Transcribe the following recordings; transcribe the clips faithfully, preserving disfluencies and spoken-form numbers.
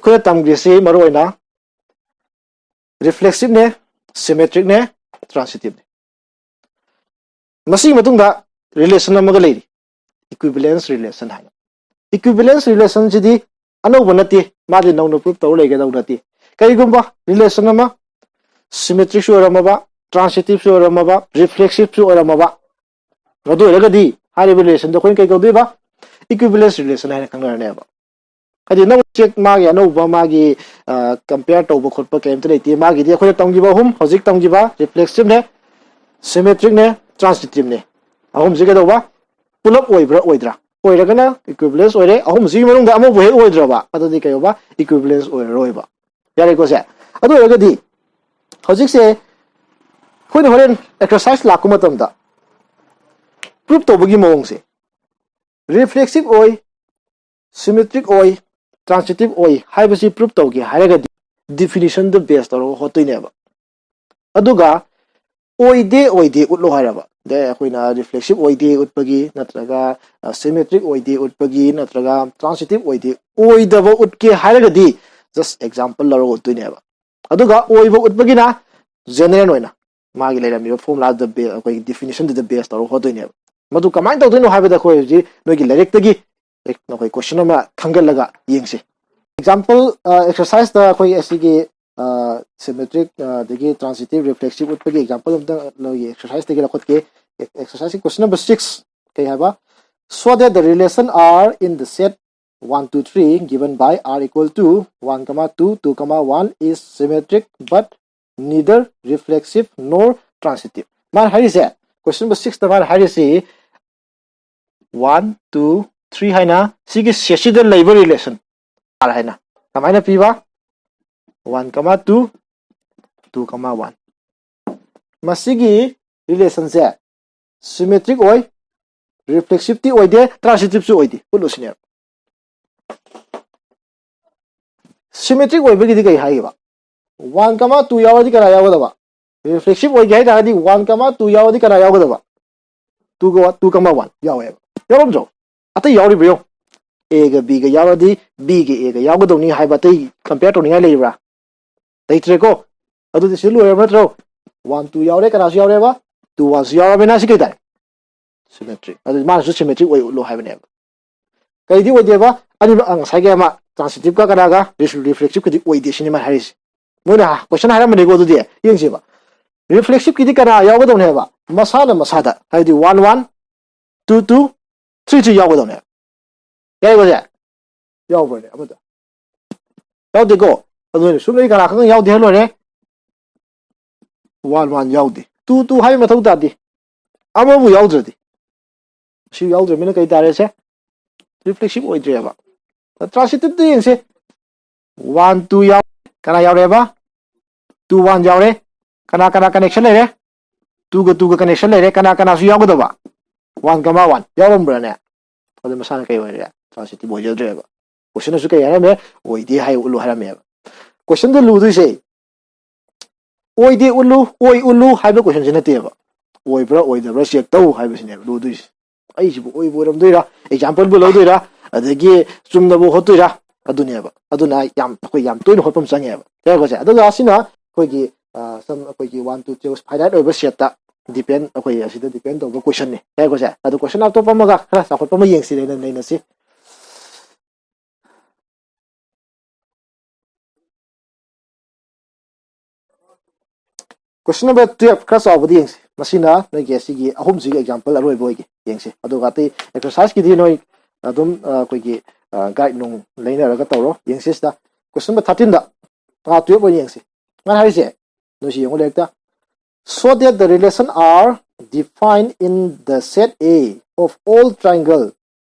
ꯑꯩꯈꯣꯏꯅ ꯇꯝꯈ꯭ꯔꯤꯁꯤ ꯃꯔꯨꯑꯣꯏꯅ ꯔꯤꯐ꯭ꯂꯦꯛꯁꯤꯞꯅꯦ, ꯁꯤꯃꯦꯇ꯭ꯔꯤꯛꯅꯦ, ꯇ꯭ꯔꯥꯟꯁꯤꯇꯤꯞꯅꯦ꯫ ꯃꯁꯤꯒꯤ ꯃꯇꯨꯡꯗ ꯔꯤꯂꯦꯁꯟ ꯑꯃꯒ ꯂꯩꯔꯤ, ꯏꯀ꯭ꯋꯤꯚꯦꯂꯦꯟꯁ ꯔꯤꯂꯦꯁꯟ ꯍꯥꯏꯅ꯫ ꯏꯀ꯭ꯋꯤꯚꯦꯂꯦꯟꯁ ꯔꯤꯂꯦꯁꯟꯁꯤꯗꯤ ꯑꯅꯧꯕ ꯅꯠꯇꯦ, ꯃꯥꯗꯤ ꯅꯧꯅ ꯄ꯭ꯔꯨꯞ ꯇꯧꯔ ꯂꯩꯒꯗꯧ ꯅꯠꯇꯦ꯫ ꯀꯔꯤꯒꯨꯝꯕ ꯔꯤꯂꯦꯁꯟ ꯑꯃ ꯁꯤꯃꯦꯇ꯭ꯔꯤꯛꯁꯨ ꯑꯣꯏꯔꯝꯃꯕ, ꯇ꯭ꯔꯥꯟꯁꯤꯇꯤꯞꯁꯨ ꯑꯣꯏꯔꯝꯃꯕ, ꯔꯤꯐ꯭ꯂꯦꯛꯁꯤꯞꯁꯨ ꯑꯣꯏꯔꯝꯃꯕ, ꯑꯗꯨ ꯑꯣꯏꯔꯒꯗꯤ ꯍꯥꯏꯔꯤꯕ ꯔꯤꯂꯦꯁꯟꯗꯣ ꯑꯩꯈꯣꯏꯅ ꯀꯩ ꯀꯧꯗꯣꯏꯕ? ꯏꯀ꯭ꯋꯤꯚꯦꯂꯦꯟꯁ ꯔꯤꯂꯦꯁꯟ ꯍꯥꯏꯅ ꯈꯪꯅꯔꯅꯦꯕ꯫ ꯍꯥꯏꯗꯤ ꯅꯧꯅ ꯆꯦꯛ ꯃꯥꯒꯤ ꯑꯅꯧꯕ ꯃꯥꯒꯤ ꯀꯝꯄꯤꯌꯔ ꯇꯧꯕ ꯈꯣꯠꯄ ꯀꯩꯝꯇ ꯂꯩꯇꯦ꯫ ꯃꯥꯒꯤꯗꯤ ꯑꯩꯈꯣꯏꯅ ꯇꯝꯈꯤꯕ ꯑꯍꯨꯝ, ꯍꯧꯖꯤꯛ ꯇꯝꯈꯤꯕ ꯔꯤꯐ꯭ꯂꯦꯛꯁꯤꯞꯅꯦ, ꯁꯤꯃꯦꯇ꯭ꯔꯤꯛꯅꯦ, ꯇ꯭ꯔꯥꯟꯁꯤꯇꯤꯞꯅꯦ, ꯑꯍꯨꯝꯁꯤ ꯀꯩꯗꯧꯕ? ꯄꯨꯂꯞ ꯑꯣꯏꯕ꯭ꯔꯥ ꯑꯣꯏꯗ꯭ꯔꯥ? ꯑꯣꯏꯔꯒꯅ ꯏꯀ꯭ꯋꯤꯚꯦꯂꯦꯟꯁ ꯑꯣꯏꯔꯦ, ꯑꯍꯨꯝꯁꯤꯒꯤ ꯃꯅꯨꯡꯗ ꯑꯃꯕꯨ ꯍꯦꯛ ꯑꯣꯏꯗ꯭ꯔꯕ ꯑꯗꯨꯗꯤ ꯀꯩꯗꯧꯕ? ꯏꯀ꯭ꯋꯤꯚꯦꯂꯦꯟꯁ ꯑꯣꯏꯔꯔꯣꯏꯕ꯫ ꯌꯥꯔꯦꯀꯣ ꯁꯦ? ꯑꯗꯨ ꯑꯣꯏꯔꯒꯗꯤ ꯍꯧꯖꯤꯛꯁꯦ ꯑꯩꯈꯣꯏꯅ ꯍꯣꯔꯦꯟ ꯑꯦꯛꯁꯔꯁꯥꯏꯁ ꯂꯥꯛꯄ ꯃꯇꯝꯗ ꯄ꯭ꯔꯨꯞ ꯇꯧꯕꯒꯤ ꯃꯑꯣꯡꯁꯦ, ꯔꯤꯐ꯭ꯂꯦꯛꯁꯤꯞ ꯑꯣꯏ, ꯁꯤꯃꯦꯇ꯭ꯔꯤꯛ ꯑꯣꯏ, ꯇ꯭ꯔꯥꯟꯁꯤꯇꯤꯞ ꯑꯣꯏ ꯍꯥꯏꯕꯁꯤ ꯄ꯭ꯔꯨꯞ ꯇꯧꯒꯦ ꯍꯥꯏꯔꯒꯗꯤ ꯗꯤꯐꯤꯅꯤꯁꯟꯗ ꯕꯦꯁ ꯇꯧꯔꯒ ꯍꯣꯠꯇꯣꯏꯅꯦꯕ꯫ ꯑꯗꯨꯒ ꯑꯣꯏꯗꯦ ꯑꯣꯏꯗꯦ ꯎꯠꯂꯣ ꯍꯥꯏꯔꯕ, ꯑꯗꯩ ꯑꯩꯈꯣꯏꯅ ꯔꯤꯐ꯭ꯂꯦꯛꯁꯤꯞ ꯑꯣꯏꯗꯦ ꯎꯠꯄꯒꯤ ꯅꯠꯇ꯭ꯔꯒ ꯁꯤꯃꯦꯇ꯭ꯔꯤꯛ ꯑꯣꯏꯗꯦ ꯎꯠꯄꯒꯤ ꯅꯠꯇ꯭ꯔꯒ ꯇ꯭ꯔꯥꯟꯁꯤꯇꯤꯞ ꯑꯣꯏꯗꯦ, ꯑꯣꯏꯗꯕ ꯎꯠꯀꯦ ꯍꯥꯏꯔꯒꯗꯤ ꯖꯁ ꯑꯦꯛꯖꯥꯝꯄꯜ ꯂꯧꯔꯒ ꯎꯠꯇꯣꯏꯅꯦꯕ꯫ ꯑꯗꯨꯒ ꯑꯣꯏꯕ ꯎꯠꯄꯒꯤꯅ ꯖꯦꯅꯔꯦꯜ ꯑꯣꯏꯅ ꯃꯥꯒꯤ ꯂꯩꯔꯝꯃꯤꯕ ꯐꯣꯔꯃꯨꯂꯥꯗꯨꯗ ꯑꯩꯈꯣꯏꯒꯤ ꯗꯤꯐꯤꯅꯤꯁꯟꯗꯨꯗ ꯕꯦꯁ ꯇꯧꯔꯒ ꯍꯣꯠꯇꯣꯏꯅꯦꯕ꯫ ꯃꯗꯨ ꯀꯃꯥꯏꯅ ꯇꯧꯗꯣꯏꯅꯣ ꯍꯥꯏꯕꯗ ꯑꯩꯈꯣꯏ ꯍꯧꯖꯤꯛ ꯅꯣꯏꯒꯤ ꯂꯥꯏꯔꯤꯛꯇꯒꯤ ꯑꯩꯈꯣꯏ ꯀꯣꯏꯁꯟ ꯑꯃ ꯈꯪꯒꯠꯂꯒ ꯌꯦꯡꯁꯤ꯫ ꯑꯦꯛꯖꯥꯝꯄꯜ ꯑꯦꯛꯁꯔꯁꯥꯏꯁꯇ ꯑꯩꯈꯣꯏ ꯑꯁꯤꯒꯤ ꯁꯤꯃꯦꯇ꯭ꯔꯤꯛ ꯑꯗꯒꯤ ꯇ꯭ꯔꯥꯟꯁꯤꯇꯤꯞ ꯔꯤꯐ꯭ꯂꯦꯛꯁꯤꯞ ꯎꯠꯄꯒꯤ ꯑꯦꯛꯖꯥꯝꯄꯜ ꯑꯝꯇ ꯂꯧꯒꯦ꯫ ꯑꯦꯛꯁꯔꯁꯥꯏꯁꯇꯒꯤ ꯂꯧꯈꯠꯀꯦ꯫ ꯑꯦꯛꯁꯔꯁꯥꯏꯁꯀꯤ ꯀꯣꯏꯁꯟ ꯅꯝꯕꯔ ꯁꯤꯛꯁ ꯀꯩ ꯍꯥꯏꯕ? Show that the relation R in the set one, two, three given by R equal to one comma two, two comma one is symmetric but neither reflexive nor transitive꯫ ꯃꯥꯅ ꯍꯥꯏꯔꯤꯁꯦ, ꯀꯣꯏꯁꯟ number ꯁꯤꯛꯁꯇ ꯃꯥꯅ ꯍꯥꯏꯔꯤꯁꯤ one, two, three ꯍꯥꯏꯅ ꯁꯤꯒꯤ ꯁꯦꯠꯁꯤꯗ ꯂꯩꯕ relation R ꯍꯥꯏꯅ ꯀꯃꯥꯏꯅ ꯄꯤꯕ? One comma two, two comma one. ꯃꯁꯤꯒꯤ ꯔꯤꯂꯦꯁꯟꯁꯦ ꯁꯤꯃꯦꯇ꯭ꯔꯤꯛ ꯑꯣꯏ, ꯔꯤꯐ꯭ꯂꯦꯛꯁꯤꯞꯇꯤ ꯑꯣꯏꯗꯦ, ꯇ꯭ꯔꯥꯟꯁꯤꯇꯤꯞꯁꯨ ꯑꯣꯏꯗꯦ꯫ ꯎꯠꯂꯨꯁꯤꯅꯦꯕ꯫ ꯁꯤꯃꯦꯇ꯭ꯔꯤꯛ ꯑꯣꯏꯕꯒꯤꯗꯤ ꯀꯩ ꯍꯥꯏꯒꯦꯕ? ꯋꯥꯟ ꯀꯃꯥ ꯇꯨ ꯌꯥꯎꯔꯗꯤ ꯀꯅꯥ ꯌꯥꯎꯒꯗꯕ? ꯔꯤꯐ꯭ꯂꯦꯛꯁꯤꯞ ꯑꯣꯏꯒꯦ ꯍꯥꯏ ꯇꯥꯔꯒꯗꯤ ꯋꯥꯟ ꯀꯃꯥ ꯇꯨ ꯌꯥꯎꯔꯗꯤ ꯀꯅꯥ ꯌꯥꯎꯒꯗꯕ? ꯇꯨꯒ ꯇꯨ ꯀꯃꯥ ꯋꯥꯟ ꯌꯥꯎꯋꯦꯕ꯫ ꯌꯥꯎꯔꯝꯗ꯭ꯔꯣ? ꯑꯇꯩ ꯌꯥꯎꯔꯤꯕ꯭ꯔꯥ ꯌꯦꯡꯉꯣ꯫ ꯑꯦꯒ ꯕꯤꯒ ꯌꯥꯎꯔꯗꯤ ꯕꯤꯒ ꯑꯦꯒ ꯌꯥꯎꯒꯗꯧꯅꯤ ꯍꯥꯏꯕ ꯑꯇꯩ ꯀꯝꯄꯤꯌꯔ ꯇꯧꯅꯤꯡꯉꯥꯏ ꯂꯩꯕ꯭ꯔꯥ? ꯂꯩꯇ꯭ꯔꯦꯀꯣ꯫ ꯑꯗꯨꯗꯤ ꯁꯤ ꯂꯣꯏꯔꯕ ꯅꯠꯇ꯭ꯔꯣ? ꯋꯥꯟ ꯇꯨ ꯌꯥꯎꯔꯦ, ꯀꯅꯥꯁꯨ ꯌꯥꯎꯔꯦꯕ? ꯇꯨ ꯋꯥꯟꯁꯨ ꯌꯥꯎꯔꯕꯅꯤꯅ ꯁꯤ ꯀꯩ ꯇꯥꯔꯦ? ꯁꯤꯃꯦꯇ꯭ꯔꯤꯛ꯫ ꯑꯗꯨꯗꯤ ꯃꯥꯅꯁꯨ ꯁꯤꯃꯦꯇ꯭ꯔꯤꯛ ꯑꯣꯏ ꯎꯠꯂꯣ ꯍꯥꯏꯕꯅꯦꯕ꯫ ꯀꯩꯗꯤ ꯑꯣꯏꯗꯦꯕ? ꯑꯅꯤꯃꯛ, ꯑ, ꯉꯁꯥꯏꯒꯤ ꯑꯃ ꯇ꯭ꯔꯥꯟꯁꯤꯇꯤꯞꯀ ꯀꯅꯥꯒ? ꯔꯤꯐ꯭ꯂꯦꯛꯁꯤꯞꯀꯗꯤ ꯑꯣꯏꯗꯦ ꯁꯤꯅꯤ ꯃꯥꯅ ꯍꯥꯏꯔꯤꯁꯦ꯫ ꯃꯣꯏꯅ ꯀꯣꯏꯁꯟ ꯍꯥꯏꯔꯝꯕꯅꯤꯀꯣ꯫ ꯑꯗꯨꯗꯤ ꯌꯦꯡꯁꯦꯕ꯫ ꯔꯤꯐ꯭ꯂꯦꯛꯁꯤꯞꯀꯤꯗꯤ ꯀꯅꯥ ꯌꯥꯎꯒꯗꯧꯅꯦꯕ? ꯃꯁꯥꯅ ꯃꯁꯥꯗ, ꯍꯥꯏꯗꯤ one one, two two, three three ꯌꯥꯎꯒꯗꯧꯅꯦꯕ꯫ ꯌꯥꯏꯀꯣ ꯁꯦ? ꯌꯥꯎꯕ꯭ꯔꯅꯦ ꯑꯃꯗ? ꯌꯥꯎꯗꯦꯀꯣ꯫ ꯑꯗꯨ ꯑꯣꯏꯅ ꯁꯨꯝ ꯑꯩ ꯀꯅꯥ ꯈꯪ ꯌꯥꯎꯗꯦ ꯍꯥꯏ ꯂꯣꯏꯔꯦ꯫ ꯋꯥꯟ ꯋꯥꯟ ꯌꯥꯎꯗꯦ꯫ ꯇꯨ ꯇꯨ ꯍꯥꯏꯕ ꯃꯊꯧ ꯇꯥꯗꯦ꯫ ꯑꯃꯕꯨ ꯌꯥꯎꯗ꯭ꯔꯗꯤ꯫ ꯁꯤ ꯌꯥꯎꯗ꯭ꯔꯕꯅꯤꯅ ꯀꯩ ꯇꯥꯔꯦ ꯁꯦ? ꯔꯤꯐ꯭ꯂꯦꯛꯁꯤꯞ ꯑꯣꯏꯗ꯭ꯔꯦꯕ꯫ ꯇ꯭ꯔꯥꯟꯁꯤꯇꯤꯞꯇ ꯌꯦꯡꯁꯦ꯫ ꯋꯥꯟ ꯇꯨ ꯌꯥꯎ-, ꯀꯅꯥ ꯌꯥꯎꯔꯦꯕ? ꯇꯨ ꯋꯥꯟ ꯌꯥꯎꯔꯦ꯫ ꯀꯅꯥ ꯀꯅꯥ ꯀꯅꯦꯛꯁꯟ ꯂꯩꯔꯦ? ꯇꯨꯒ ꯇꯨꯒ ꯀꯅꯦꯛꯁꯟ ꯂꯩꯔꯦ꯫ ꯀꯅꯥ ꯀꯅꯥꯁꯨ ꯌꯥꯎꯒꯗꯕ? One ꯀꯃꯥ one ꯌꯥꯎꯔꯝꯕ꯭ꯔꯥꯅꯦ? ꯑꯗꯨ ꯃꯁꯥꯅ ꯀꯩ ꯑꯣꯏꯔꯦ? ꯇ꯭ꯔꯥꯟꯁꯤꯇꯤꯞ ꯑꯣꯏꯖꯗ꯭ꯔꯦꯕ꯫ ꯀꯣꯏꯁꯟꯗꯁꯨ ꯀꯩ ꯍꯥꯏꯔꯝꯃꯦ? ꯑꯣꯏꯗꯦ ꯍꯥꯏ ꯎꯠꯂꯨ ꯍꯥꯏꯔꯝꯃꯦꯕ꯫ ꯀꯣꯏꯁꯟꯗ ꯂꯨꯗꯣꯏꯁꯦ ꯑꯣꯏꯗꯦ ꯎꯠꯂꯨ, ꯑꯣꯏ ꯎꯠꯂꯨ ꯍꯥꯏꯕ ꯀꯣꯏꯁꯟꯁꯤ ꯅꯠꯇꯦꯕ꯫ ꯑꯣꯏꯕ꯭ꯔꯥ ꯑꯣꯏꯗꯕ꯭ꯔꯥ ꯆꯦꯛ ꯇꯧ ꯍꯥꯏꯕꯁꯤꯅꯦꯕ ꯂꯨꯗꯣꯏꯁꯦ꯫ ꯑꯩꯁꯤꯕꯨ ꯑꯣꯏꯕꯨ ꯑꯣꯏꯔꯝꯗꯣꯏꯔꯥ, ꯑꯦꯛꯖꯥꯝꯄꯜꯕꯨ ꯂꯧꯗꯣꯏꯔꯥ, ꯑꯗꯒꯤ ꯆꯨꯝꯅꯕꯨ ꯍꯣꯠꯇꯣꯏꯔꯥ? ꯑꯗꯨꯅꯦꯕ꯫ ꯑꯗꯨꯅ ꯌꯥꯝ, ꯑꯩꯈꯣꯏ ꯌꯥꯝ ꯇꯣꯏꯅ ꯍꯣꯠꯄ ꯑꯃ ꯆꯪꯉꯦꯕ꯫ ꯌꯥꯏꯀꯣꯁꯦ? ꯑꯗꯨꯒ ꯑꯁꯤꯅ ꯑꯩꯈꯣꯏꯒꯤ, ꯑ, ꯁꯝ, ꯑꯩꯈꯣꯏꯒꯤ ꯋꯥꯟ ꯇꯨ ꯇꯦꯜ ꯐꯥꯏꯅꯥꯏꯠ ꯑꯣꯏꯕ ꯁꯦꯠꯇ ꯗꯤꯄꯦꯟ, ꯑꯩꯈꯣꯏ ꯑꯁꯤꯗ ꯗꯤꯄꯦꯟ ꯇꯧꯕ ꯀꯣꯏꯁꯟꯅꯤ꯫ ꯌꯥꯏꯀꯣꯁꯦ? ꯑꯗꯣ ꯀꯣꯏꯁꯟ ꯑꯇꯣꯞꯄ ꯑꯃꯒ ꯈꯔ ꯆꯥꯎꯈꯠꯄ ꯑꯃ ꯌꯦꯡꯁꯤ, ꯅꯩꯅ-, ꯅꯩꯅꯁꯤ꯫ Question number twelve ꯈꯔ ꯆꯥꯎꯕꯗꯤ ꯌꯦꯡꯁꯤ꯫ ꯃꯁꯤꯅ ꯅꯣꯏꯒꯤ ꯑꯁꯤꯒꯤ ꯑꯍꯨꯝꯁꯤꯒꯤ ꯑꯦꯛꯖꯥꯝꯄꯜ ꯑꯔꯣꯏꯕ ꯑꯣꯏꯒꯦ ꯌꯦꯡꯁꯤ꯫ ꯑꯗꯨꯒ ꯑꯇꯩ ꯑꯦꯛꯁꯔꯁꯥꯏꯁꯀꯤꯗꯤ ꯅꯣꯏ ꯑꯗꯨꯝ, ꯑ, ꯑꯩꯈꯣꯏꯒꯤ, ꯑ, ꯒꯥꯏꯗ ꯅꯨꯡ ꯂꯩꯅꯔꯒ ꯇꯧꯔꯣ꯫ ꯌꯦꯡꯁꯤ ꯁꯤꯗ꯫ Question number thirteenꯗ, ꯑꯥ, twelve ꯑꯣꯏꯅ ꯌꯦꯡꯁꯤ꯫ ꯃꯥꯅ ꯍꯥꯏꯔꯤꯁꯦ, ꯅꯣꯏꯁꯤ ꯌꯦꯡꯉꯨ ꯂꯥꯏꯔꯤꯛꯇ꯫ So that the relation are defined in the set A of all triangle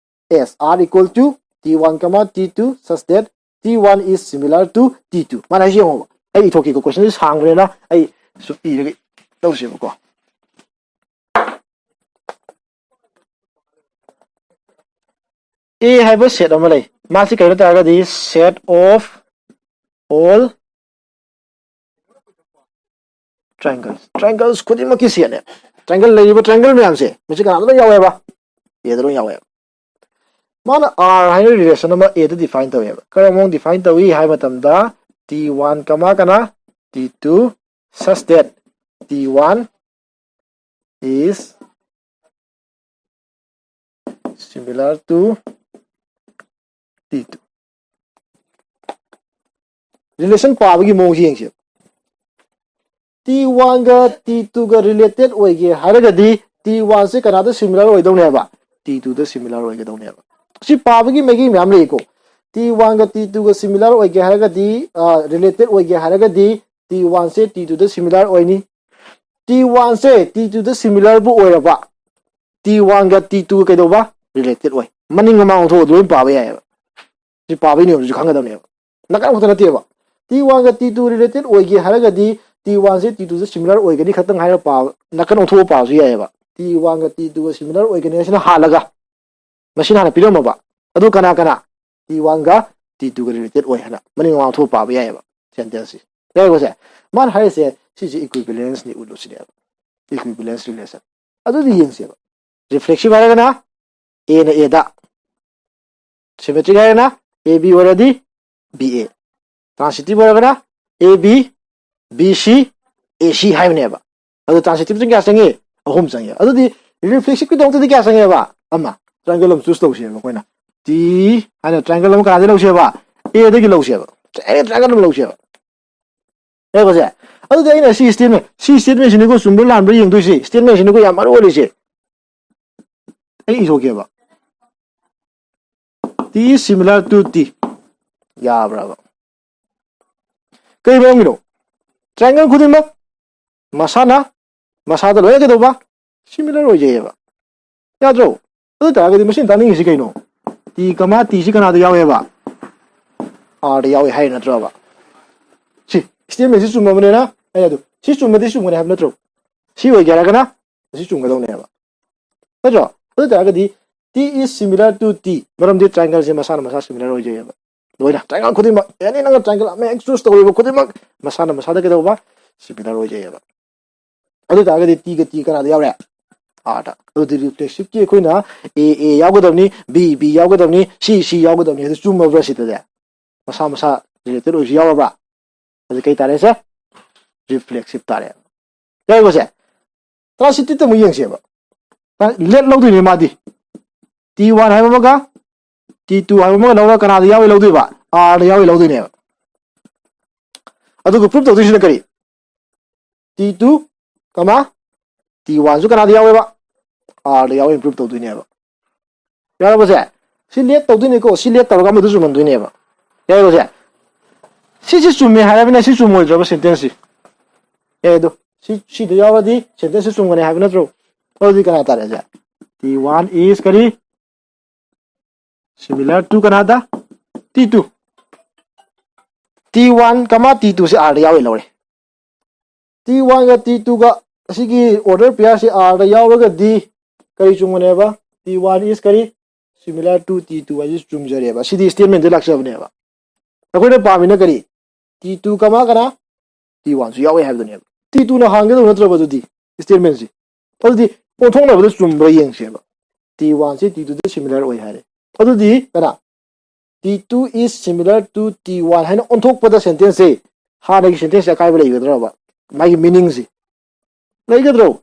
S are equal to T one comma T two such that T one is similar to T two꯫ ꯃꯥꯅ ꯍꯥꯏꯁꯤ ꯌꯦꯡꯉꯣꯕ꯫ ꯑꯩ ꯏꯊꯣꯛꯀꯦꯀꯣ, ꯀꯣꯏꯁꯟꯁꯤ ꯁꯥꯡꯕꯅꯤꯅ ꯑꯩ ꯁꯨꯝ ꯏꯔꯒ ꯇꯧꯁꯦꯕꯀꯣ꯫ A ꯍꯥꯏꯕ set ꯑꯃ ꯂꯩ꯫ ꯃꯥꯁꯤ ꯀꯩꯅꯣ ꯇꯥꯔꯒꯗꯤ set of all triangles꯫ Triangles ꯈꯨꯗꯤꯡꯃꯛꯀꯤ ꯁꯦꯠꯅꯦ꯫ Triangle ꯂꯩꯔꯤꯕ triangle ꯃꯌꯥꯝꯁꯦ ꯃꯁꯤ ꯀꯅꯥꯗ ꯂꯣꯏ ꯌꯥꯎꯋꯦꯕ? Aꯗ ꯂꯣꯏ ꯌꯥꯎꯋꯦꯕ꯫ ꯃꯥꯅ R ꯍꯥꯏꯅ relation ꯑꯃ A ꯗ define ꯇꯧꯋꯦꯕ꯫ ꯀꯔꯝꯕ ꯃꯑꯣꯡ define ꯇꯧꯏ ꯍꯥꯏꯕ ꯃꯇꯝꯗ, T one comma ꯀꯅꯥ, T two, such that T one is similar to T two꯫ Relation ꯄꯥꯕꯒꯤ ꯃꯑꯣꯡꯁꯤ ꯌꯦꯡꯁꯦ꯫ T one ꯒ T two ꯒ related ꯑꯣꯏꯒꯦ ꯍꯥꯏꯔꯒꯗꯤ, T one ꯁꯦ ꯀꯅꯥꯗ similar ꯑꯣꯏꯗꯧꯅꯦꯕ? T two ꯗ similar ꯑꯣꯏꯒꯗꯧꯅꯦꯕ꯫ ꯁꯤ ꯄꯥꯕꯒꯤ ꯃꯥꯏꯀꯩ ꯃꯌꯥꯝ ꯂꯩꯀꯣ꯫ T one ꯒ T two ꯒ similar ꯑꯣꯏꯒꯦ ꯍꯥꯏꯔꯒꯗꯤ, ꯑ, related ꯑꯣꯏꯒꯦ ꯍꯥꯏꯔꯒꯗꯤ, T one ꯁꯦ T two ꯗ similar ꯑꯣꯏꯅꯤ꯫ T one ꯁꯦ T two ꯗ similar ꯕꯨ ꯑꯣꯏꯔꯕ, T one ꯒ T two ꯒ ꯀꯩꯗꯧꯕ? Related ꯑꯣꯏ꯫ ꯃꯅꯤꯡ ꯃꯃꯥꯡ ꯑꯣꯟꯊꯣꯛꯑ ꯂꯣꯏ ꯄꯥꯕ ꯌꯥꯏꯑꯕ꯫ ꯁꯤ ꯄꯥꯕꯒꯤ ꯅꯤꯌꯣꯝꯁꯤꯁꯨ ꯈꯪꯒꯗꯕꯅꯦꯕ꯫ ꯅꯥꯀꯟ ꯈꯛꯇ ꯅꯠꯇꯦꯕ꯫ T one ꯒ T two related ꯑꯣꯏꯒꯦ ꯍꯥꯏꯔꯒꯗꯤ, T one ꯁꯦ T two ꯁꯦ similar ꯑꯣꯏꯒꯅꯤ ꯈꯛꯇꯪ ꯍꯥꯏꯔ ꯄꯥꯕ, ꯅꯥꯀꯟ ꯑꯣꯟꯊꯣꯛꯑ ꯄꯥꯕꯁꯨ ꯌꯥꯏꯑꯕ꯫ T one ꯒ T two ꯒ similar ꯑꯣꯏꯒꯅꯤ ꯍꯥꯏꯁꯤꯅ ꯍꯥꯜꯂꯒ, ꯃꯁꯤꯅ ꯍꯥꯟꯅ ꯄꯤꯔꯝꯃꯕ꯫ ꯑꯗꯨ ꯀꯅꯥ ꯀꯅꯥ? T one ꯒ T two ꯒ related ꯑꯣꯏ ꯍꯥꯏꯅ ꯃꯅꯤꯡ ꯃꯃꯥꯡ ꯊꯣꯛꯑ ꯄꯥꯕ ꯌꯥꯏꯑꯕ, sentence ꯁꯤ꯫ ꯌꯥꯏꯀꯣ ꯁꯦ? ꯃꯥꯅ ꯍꯥꯏꯔꯤꯁꯦ ꯁꯤꯁꯦ equivalence ꯅꯤ ꯎꯠꯂꯨ ꯁꯤꯅꯦꯕ꯫ Equivalence relation꯫ ꯑꯗꯨꯗꯤ ꯌꯦꯡꯁꯦꯕ꯫ Reflexive ꯍꯥꯏꯔꯒꯅ A ꯅ A ꯗ, symmetric ꯍꯥꯏꯔꯒꯅ A B ꯑꯣꯏꯔꯗꯤ B A, transitive ꯑꯣꯏꯔꯒꯅ A B, B C, A C ꯍꯥꯏꯕꯅꯦꯕ꯫ ꯑꯗꯣ transitive ꯁꯤ ꯀꯌꯥ ꯆꯪꯉꯤ? ꯑꯍꯨꯝ ꯆꯪꯉꯦ꯫ ꯑꯗꯨꯗꯤ reflexive ꯀꯤꯗꯃꯛꯇꯗꯤ ꯀꯌꯥ ꯆꯪꯉꯦꯕ? ꯑꯃ꯫ Triangle ꯑꯃ choose ꯇꯧꯁꯦꯕ ꯑꯩꯈꯣꯏꯅ꯫ T ꯍꯥꯏꯅ triangle ꯑꯃ ꯀꯅꯥꯗꯒꯤ ꯂꯧꯁꯦꯕ? A ꯗꯒꯤ ꯂꯧꯁꯦꯕ꯫ Any triangle ꯑꯃ ꯂꯧꯁꯦꯕ꯫ ꯌꯥꯏꯀꯣ ꯁꯦ? ꯑꯗꯨꯗꯤ ꯑꯩꯅ ꯁꯤ statement, ꯁꯤ statement ꯁꯤꯅꯤꯀꯣ ꯆꯨꯝꯕ꯭ꯔꯥ ꯂꯥꯟꯕ꯭ꯔꯥ ꯌꯦꯡꯗꯣꯏꯁꯤ꯫ Statement ꯁꯤꯅꯤꯀꯣ ꯌꯥꯝ ꯃꯔꯨ ꯑꯣꯏꯔꯤꯁꯦ꯫ ꯑꯩ ꯏꯊꯣꯛꯀꯦꯕ꯫ T is similar to T꯫ ꯌꯥꯕ꯭ꯔꯕ? ꯀꯩ ꯃꯔꯝꯒꯤꯅꯣ? Triangle ꯈꯨꯗꯤꯡꯃꯛ ꯃꯁꯥꯅ ꯃꯁꯥꯗ ꯂꯣꯏꯅ ꯀꯩꯗꯧꯕ? Similar ꯑꯣꯏꯖꯩꯑꯕ꯫ ꯌꯥꯗ꯭ꯔꯣ? ꯑꯗꯨ ꯇꯥꯔꯒꯗꯤ ꯃꯁꯤꯅ ꯇꯥꯛꯅꯤꯡꯉꯤꯁꯤ ꯀꯩꯅꯣ? T comma T ꯁꯤ ꯀꯅꯥꯗ ꯌꯥꯎꯋꯦꯕ? R ꯗ ꯌꯥꯎꯋꯦ ꯍꯥꯏꯔꯤ ꯅꯠꯇ꯭ꯔꯕ? ꯁꯤ statement ꯁꯤ ꯆꯨꯝꯃꯕꯅꯤꯅ, ꯑꯩ ꯑꯗꯨ ꯁꯤ ꯆꯨꯝꯃꯗꯤ ꯆꯨꯝꯒꯅꯤ ꯍꯥꯏꯕ ꯅꯠꯇ꯭ꯔꯣ? ꯁꯤ ꯑꯣꯏꯒꯦ ꯍꯥꯏꯔꯒꯅ ꯑꯁꯤ ꯆꯨꯝꯒꯗꯧꯅꯦꯕ꯫ ꯅꯠꯇ꯭ꯔꯣ? ꯑꯗꯨ ꯇꯥꯔꯒꯗꯤ T is similar to T, ꯃꯔꯝꯗꯤ triangle ꯁꯦ ꯃꯁꯥꯅ ꯃꯁꯥ similar ꯑꯣꯏꯖꯩꯑꯕ꯫ ꯂꯣꯏꯅ triangle ꯈꯨꯗꯤꯡꯃꯛ, any ꯅꯪꯅ triangle ꯑꯃ ꯍꯦꯛ choose ꯇꯧꯔꯤꯕ ꯈꯨꯗꯤꯡꯃꯛ ꯃꯁꯥꯅ ꯃꯁꯥꯗ ꯀꯩꯗꯧꯕ? Similar ꯑꯣꯏꯖꯩꯑꯕ꯫ ꯑꯗꯨ ꯇꯥꯔꯒꯗꯤ T ꯒ T ꯀꯅꯥꯗ ꯌꯥꯎꯔꯦ? R ꯗ꯫ ꯑꯗꯨꯗꯤ reflexive ꯀꯤ ꯑꯩꯈꯣꯏꯅ A A ꯌꯥꯎꯒꯗꯕꯅꯤ, B B ꯌꯥꯎꯒꯗꯕꯅꯤ, C C ꯌꯥꯎꯒꯗꯕꯅꯤ꯫ ꯑꯗꯨ ꯆꯨꯝꯃꯕ꯭ꯔꯥ ꯁꯤꯗꯗꯤ? ꯃꯁꯥ ꯃꯁꯥ related ꯑꯣꯏꯔꯁꯨ ꯌꯥꯎꯔꯕ꯭ꯔꯥ? ꯑꯗꯨ ꯀꯩ ꯇꯥꯔꯦ ꯁꯦ? Reflexive ꯇꯥꯔꯦ꯫ ꯌꯥꯏꯀꯣ ꯁꯦ? Transitive ꯇ ꯑꯃꯨꯛ ꯌꯦꯡꯁꯦꯕ꯫ Let ꯂꯧꯗꯣꯏꯅꯦ ꯃꯥꯗꯤ꯫ T one ꯍꯥꯏꯕ ꯑꯃꯒ T two ꯍꯥꯏꯕ ꯑꯃꯒ ꯂꯧꯔꯒ ꯀꯅꯥꯗ ꯌꯥꯎꯏ ꯂꯧꯗꯣꯏꯕ? R ꯗ ꯌꯥꯎꯏ ꯂꯧꯗꯣꯏꯅꯦꯕ꯫ ꯑꯗꯨꯒ prove ꯇꯧꯗꯣꯏꯁꯤꯅ ꯀꯔꯤ? T two, T one ꯁꯨ ꯀꯅꯥꯗ ꯌꯥꯎꯋꯦꯕ? R ꯗ ꯌꯥꯎꯋꯦ prove ꯇꯧꯗꯣꯏꯅꯦꯕ꯫ ꯌꯥꯔꯕꯁꯦ? ꯁꯤ let ꯇꯧꯗꯣꯏꯅꯤꯀꯣ, ꯁꯤ let ꯇꯧꯔꯒ ꯑꯃꯗꯨ ꯆꯨꯝꯍꯟꯗꯣꯏꯅꯦꯕ꯫ ꯌꯥꯔꯕꯁꯦ? ꯁꯤꯁꯦ ꯆꯨꯝꯃꯦ ꯍꯥꯏꯔꯕꯅꯤꯅ ꯁꯤ ꯆꯨꯝꯃꯣꯏꯗ꯭ꯔꯕ sentence ꯁꯤ? ꯑꯦ ꯑꯗꯣ ꯁꯤ ꯁꯤꯗ ꯌꯥꯎꯔꯗꯤ sentence ꯁꯤ ꯆꯨꯝꯒꯅꯤ ꯍꯥꯏꯕ ꯅꯠꯇ꯭ꯔꯣ? ꯑꯗꯨꯗꯤ ꯀꯅꯥ ꯇꯥꯔꯦ ꯁꯦ? T one is ꯀꯔꯤ? Similar to ꯀꯅꯥꯗ? T two꯫ T one, T two ꯁꯦ R ꯗ ꯌꯥꯎꯋꯦ ꯂꯧꯔꯦ꯫ T one ꯒ T two ꯒ ꯑꯁꯤꯒꯤ order pair ꯁꯤ R ꯗ ꯌꯥꯎꯔꯒꯗꯤ ꯀꯔꯤ ꯆꯨꯝꯒꯅꯦꯕ? T one is ꯀꯔꯤ? Similar to T two ꯍꯥꯏꯁꯤ ꯆꯨꯝꯖꯔꯦꯕ꯫ ꯁꯤꯗꯤ statement ꯗ ꯂꯥꯛꯆꯕꯅꯦꯕ꯫ ꯑꯩꯈꯣꯏꯅ ꯄꯥꯝꯃꯤꯅ ꯀꯔꯤ? T two ꯀꯃꯥ ꯀꯅꯥ? T one ꯁꯨ ꯌꯥꯎꯋꯦ ꯍꯥꯏꯕꯗꯨꯅꯦꯕ꯫ T two ꯅ ꯍꯥꯟꯒꯗꯧ ꯅꯠꯇ꯭ꯔꯕ ꯑꯗꯨꯗꯤ statement ꯁꯤ? ꯑꯗꯨꯗꯤ ꯑꯣꯟꯊꯣꯛꯅꯕꯗ ꯆꯨꯝꯕ꯭ꯔꯥ ꯌꯦꯡꯁꯦꯕ꯫ T one ꯁꯤ T two ꯗ similar ꯑꯣꯏ ꯍꯥꯏꯔꯦ꯫ ꯑꯗꯨꯗꯤ ꯀꯅꯥ? T two is similar to T one ꯍꯥꯏꯅ ꯑꯣꯟꯊꯣꯛꯄꯗ sentence ꯁꯦ ꯍꯥꯟꯅꯒꯤ sentence ꯁꯦ ꯑꯀꯥꯏꯕ ꯂꯩꯒꯗ꯭ꯔꯕ? ꯃꯥꯒꯤ meaning ꯁꯤ ꯂꯩꯒꯗ꯭ꯔꯣ?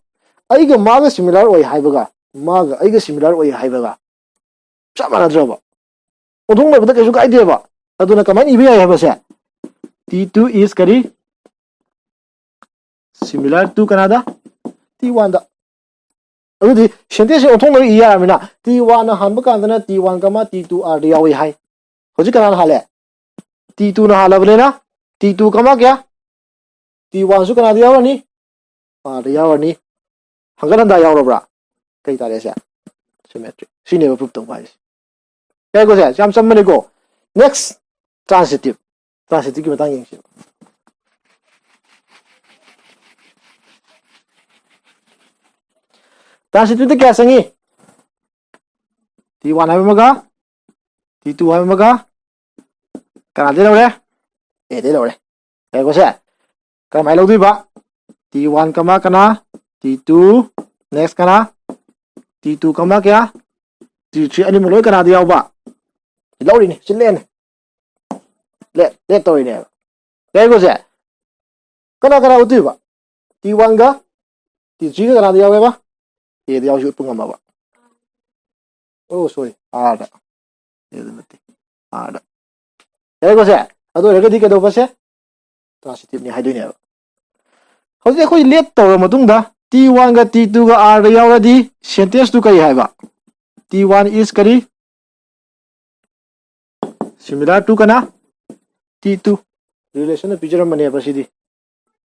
ꯑꯩꯒ ꯃꯥꯒ similar ꯑꯣꯏ ꯍꯥꯏꯕꯒ ꯃꯥꯒ ꯑꯩꯒ similar ꯑꯣꯏ ꯍꯥꯏꯕꯒ ꯆꯞ ꯃꯥꯟꯅꯗ꯭ꯔꯕ? ꯑꯣꯟꯊꯣꯛꯅꯕꯗ ꯀꯩꯁꯨ ꯀꯥꯏꯗꯦꯕ꯫ ꯑꯗꯨꯅ ꯀꯃꯥꯏꯅ ꯏꯕ ꯌꯥꯏ ꯍꯥꯏꯕꯁꯦ? T two is ꯀꯔꯤ? Similar to ꯀꯅꯥꯗ? T one ꯗ꯫ ꯑꯗꯨꯗꯤ sentence ꯁꯦ ꯑꯣꯟꯊꯣꯛꯅꯕ ꯏ ꯌꯥꯔꯕꯅꯤꯅ T one ꯅ ꯍꯥꯟꯕ ꯀꯥꯟꯗꯅ T one, T two R ꯗ ꯌꯥꯎꯏ ꯍꯥꯏ꯫ ꯍꯧꯖꯤꯛ ꯀꯅꯥꯅ ꯍꯥꯜꯂꯦ? T two ꯅ ꯍꯥꯜꯂꯕꯅꯤꯅ T two ꯀꯃꯥ ꯀꯌꯥ? T one ꯁꯨ ꯀꯅꯥꯗ ꯌꯥꯎꯔꯅꯤ? R ꯗ ꯌꯥꯎꯔꯅꯤ꯫ ꯍꯟꯒꯠ ꯍꯟꯗ ꯌꯥꯎꯔꯕ꯭ꯔꯥ? ꯀꯩ ꯇꯥꯔꯦ ꯁꯦ? Symmetry꯫ ꯁꯤꯅꯦꯕ prove ꯇꯧꯕ ꯍꯥꯏꯁꯦ꯫ ꯌꯥꯏꯀꯣ ꯁꯦ? ꯌꯥꯝ ꯆꯝꯕꯅꯤꯀꯣ꯫ Next, transitive꯫ Transitive ꯀꯤ ꯃꯇꯥꯡ ꯌꯦꯡꯁꯤ꯫ Transitive ꯇ ꯀꯌꯥ ꯆꯪꯉꯤ? T one ꯍꯥꯏꯕ ꯑꯃꯒ, T two ꯍꯥꯏꯕ ꯑꯃꯒ, ꯀꯅꯥꯗꯩ ꯂꯧꯔꯦ? A ꯗꯩ ꯂꯧꯔꯦ꯫ ꯌꯥꯏꯀꯣ ꯁꯦ? ꯀꯔꯝꯍꯥꯏꯅ ꯂꯧꯗꯣꯏꯕ? T one ꯀꯃꯥ ꯀꯅꯥ? T two, Next ꯀꯅꯥ? T two ꯀꯃꯥ ꯀꯌꯥ? T three ꯑꯅꯤꯃꯛ ꯂꯣꯏ ꯀꯅꯥꯗ ꯌꯥꯎꯕ? ꯁꯤ ꯂꯧꯔꯤꯅꯤ, ꯁꯤ ꯂꯦꯟꯅꯤ꯫ Late late ꯇꯧꯔꯤꯅꯦꯕ꯫ ꯌꯥꯏꯀꯣ ꯁꯦ? ꯀꯅꯥ ꯀꯅꯥ ꯎꯠꯇꯣꯏꯕ? T one ꯒ T three ꯒ ꯀꯅꯥꯗ ꯌꯥꯎꯋꯦꯕ? Aꯗ ꯌꯥꯎꯁꯤ ꯎꯠꯄ ꯉꯝꯃꯕ? ꯑꯣ ꯁꯣꯔꯤ, Rꯗ꯫ Aꯗ ꯅꯠꯇꯦ, Rꯗ꯫ ꯌꯥꯏꯀꯣ ꯁꯦ? ꯑꯗꯨ ꯑꯣꯏꯔꯒꯗꯤ ꯀꯩꯗꯧꯕꯁꯦ? Transitive ꯅꯤ ꯍꯥꯏꯗꯣꯏꯅꯦꯕ꯫ ꯍꯧꯖꯤꯛ ꯑꯩꯈꯣꯏ ꯂꯦꯠ ꯇꯧꯔ ꯃꯇꯨꯡꯗ T one ꯒ T two ꯒ Rꯗ ꯌꯥꯎꯔꯗꯤ sentence ꯇꯨ ꯀꯔꯤ ꯍꯥꯏꯕ? T one is ꯀꯔꯤ? Similar to ꯀꯅꯥ? T two꯫ Relation ꯅ ꯄꯤꯖꯔꯝꯕꯅꯦꯕ ꯁꯤꯗꯤ꯫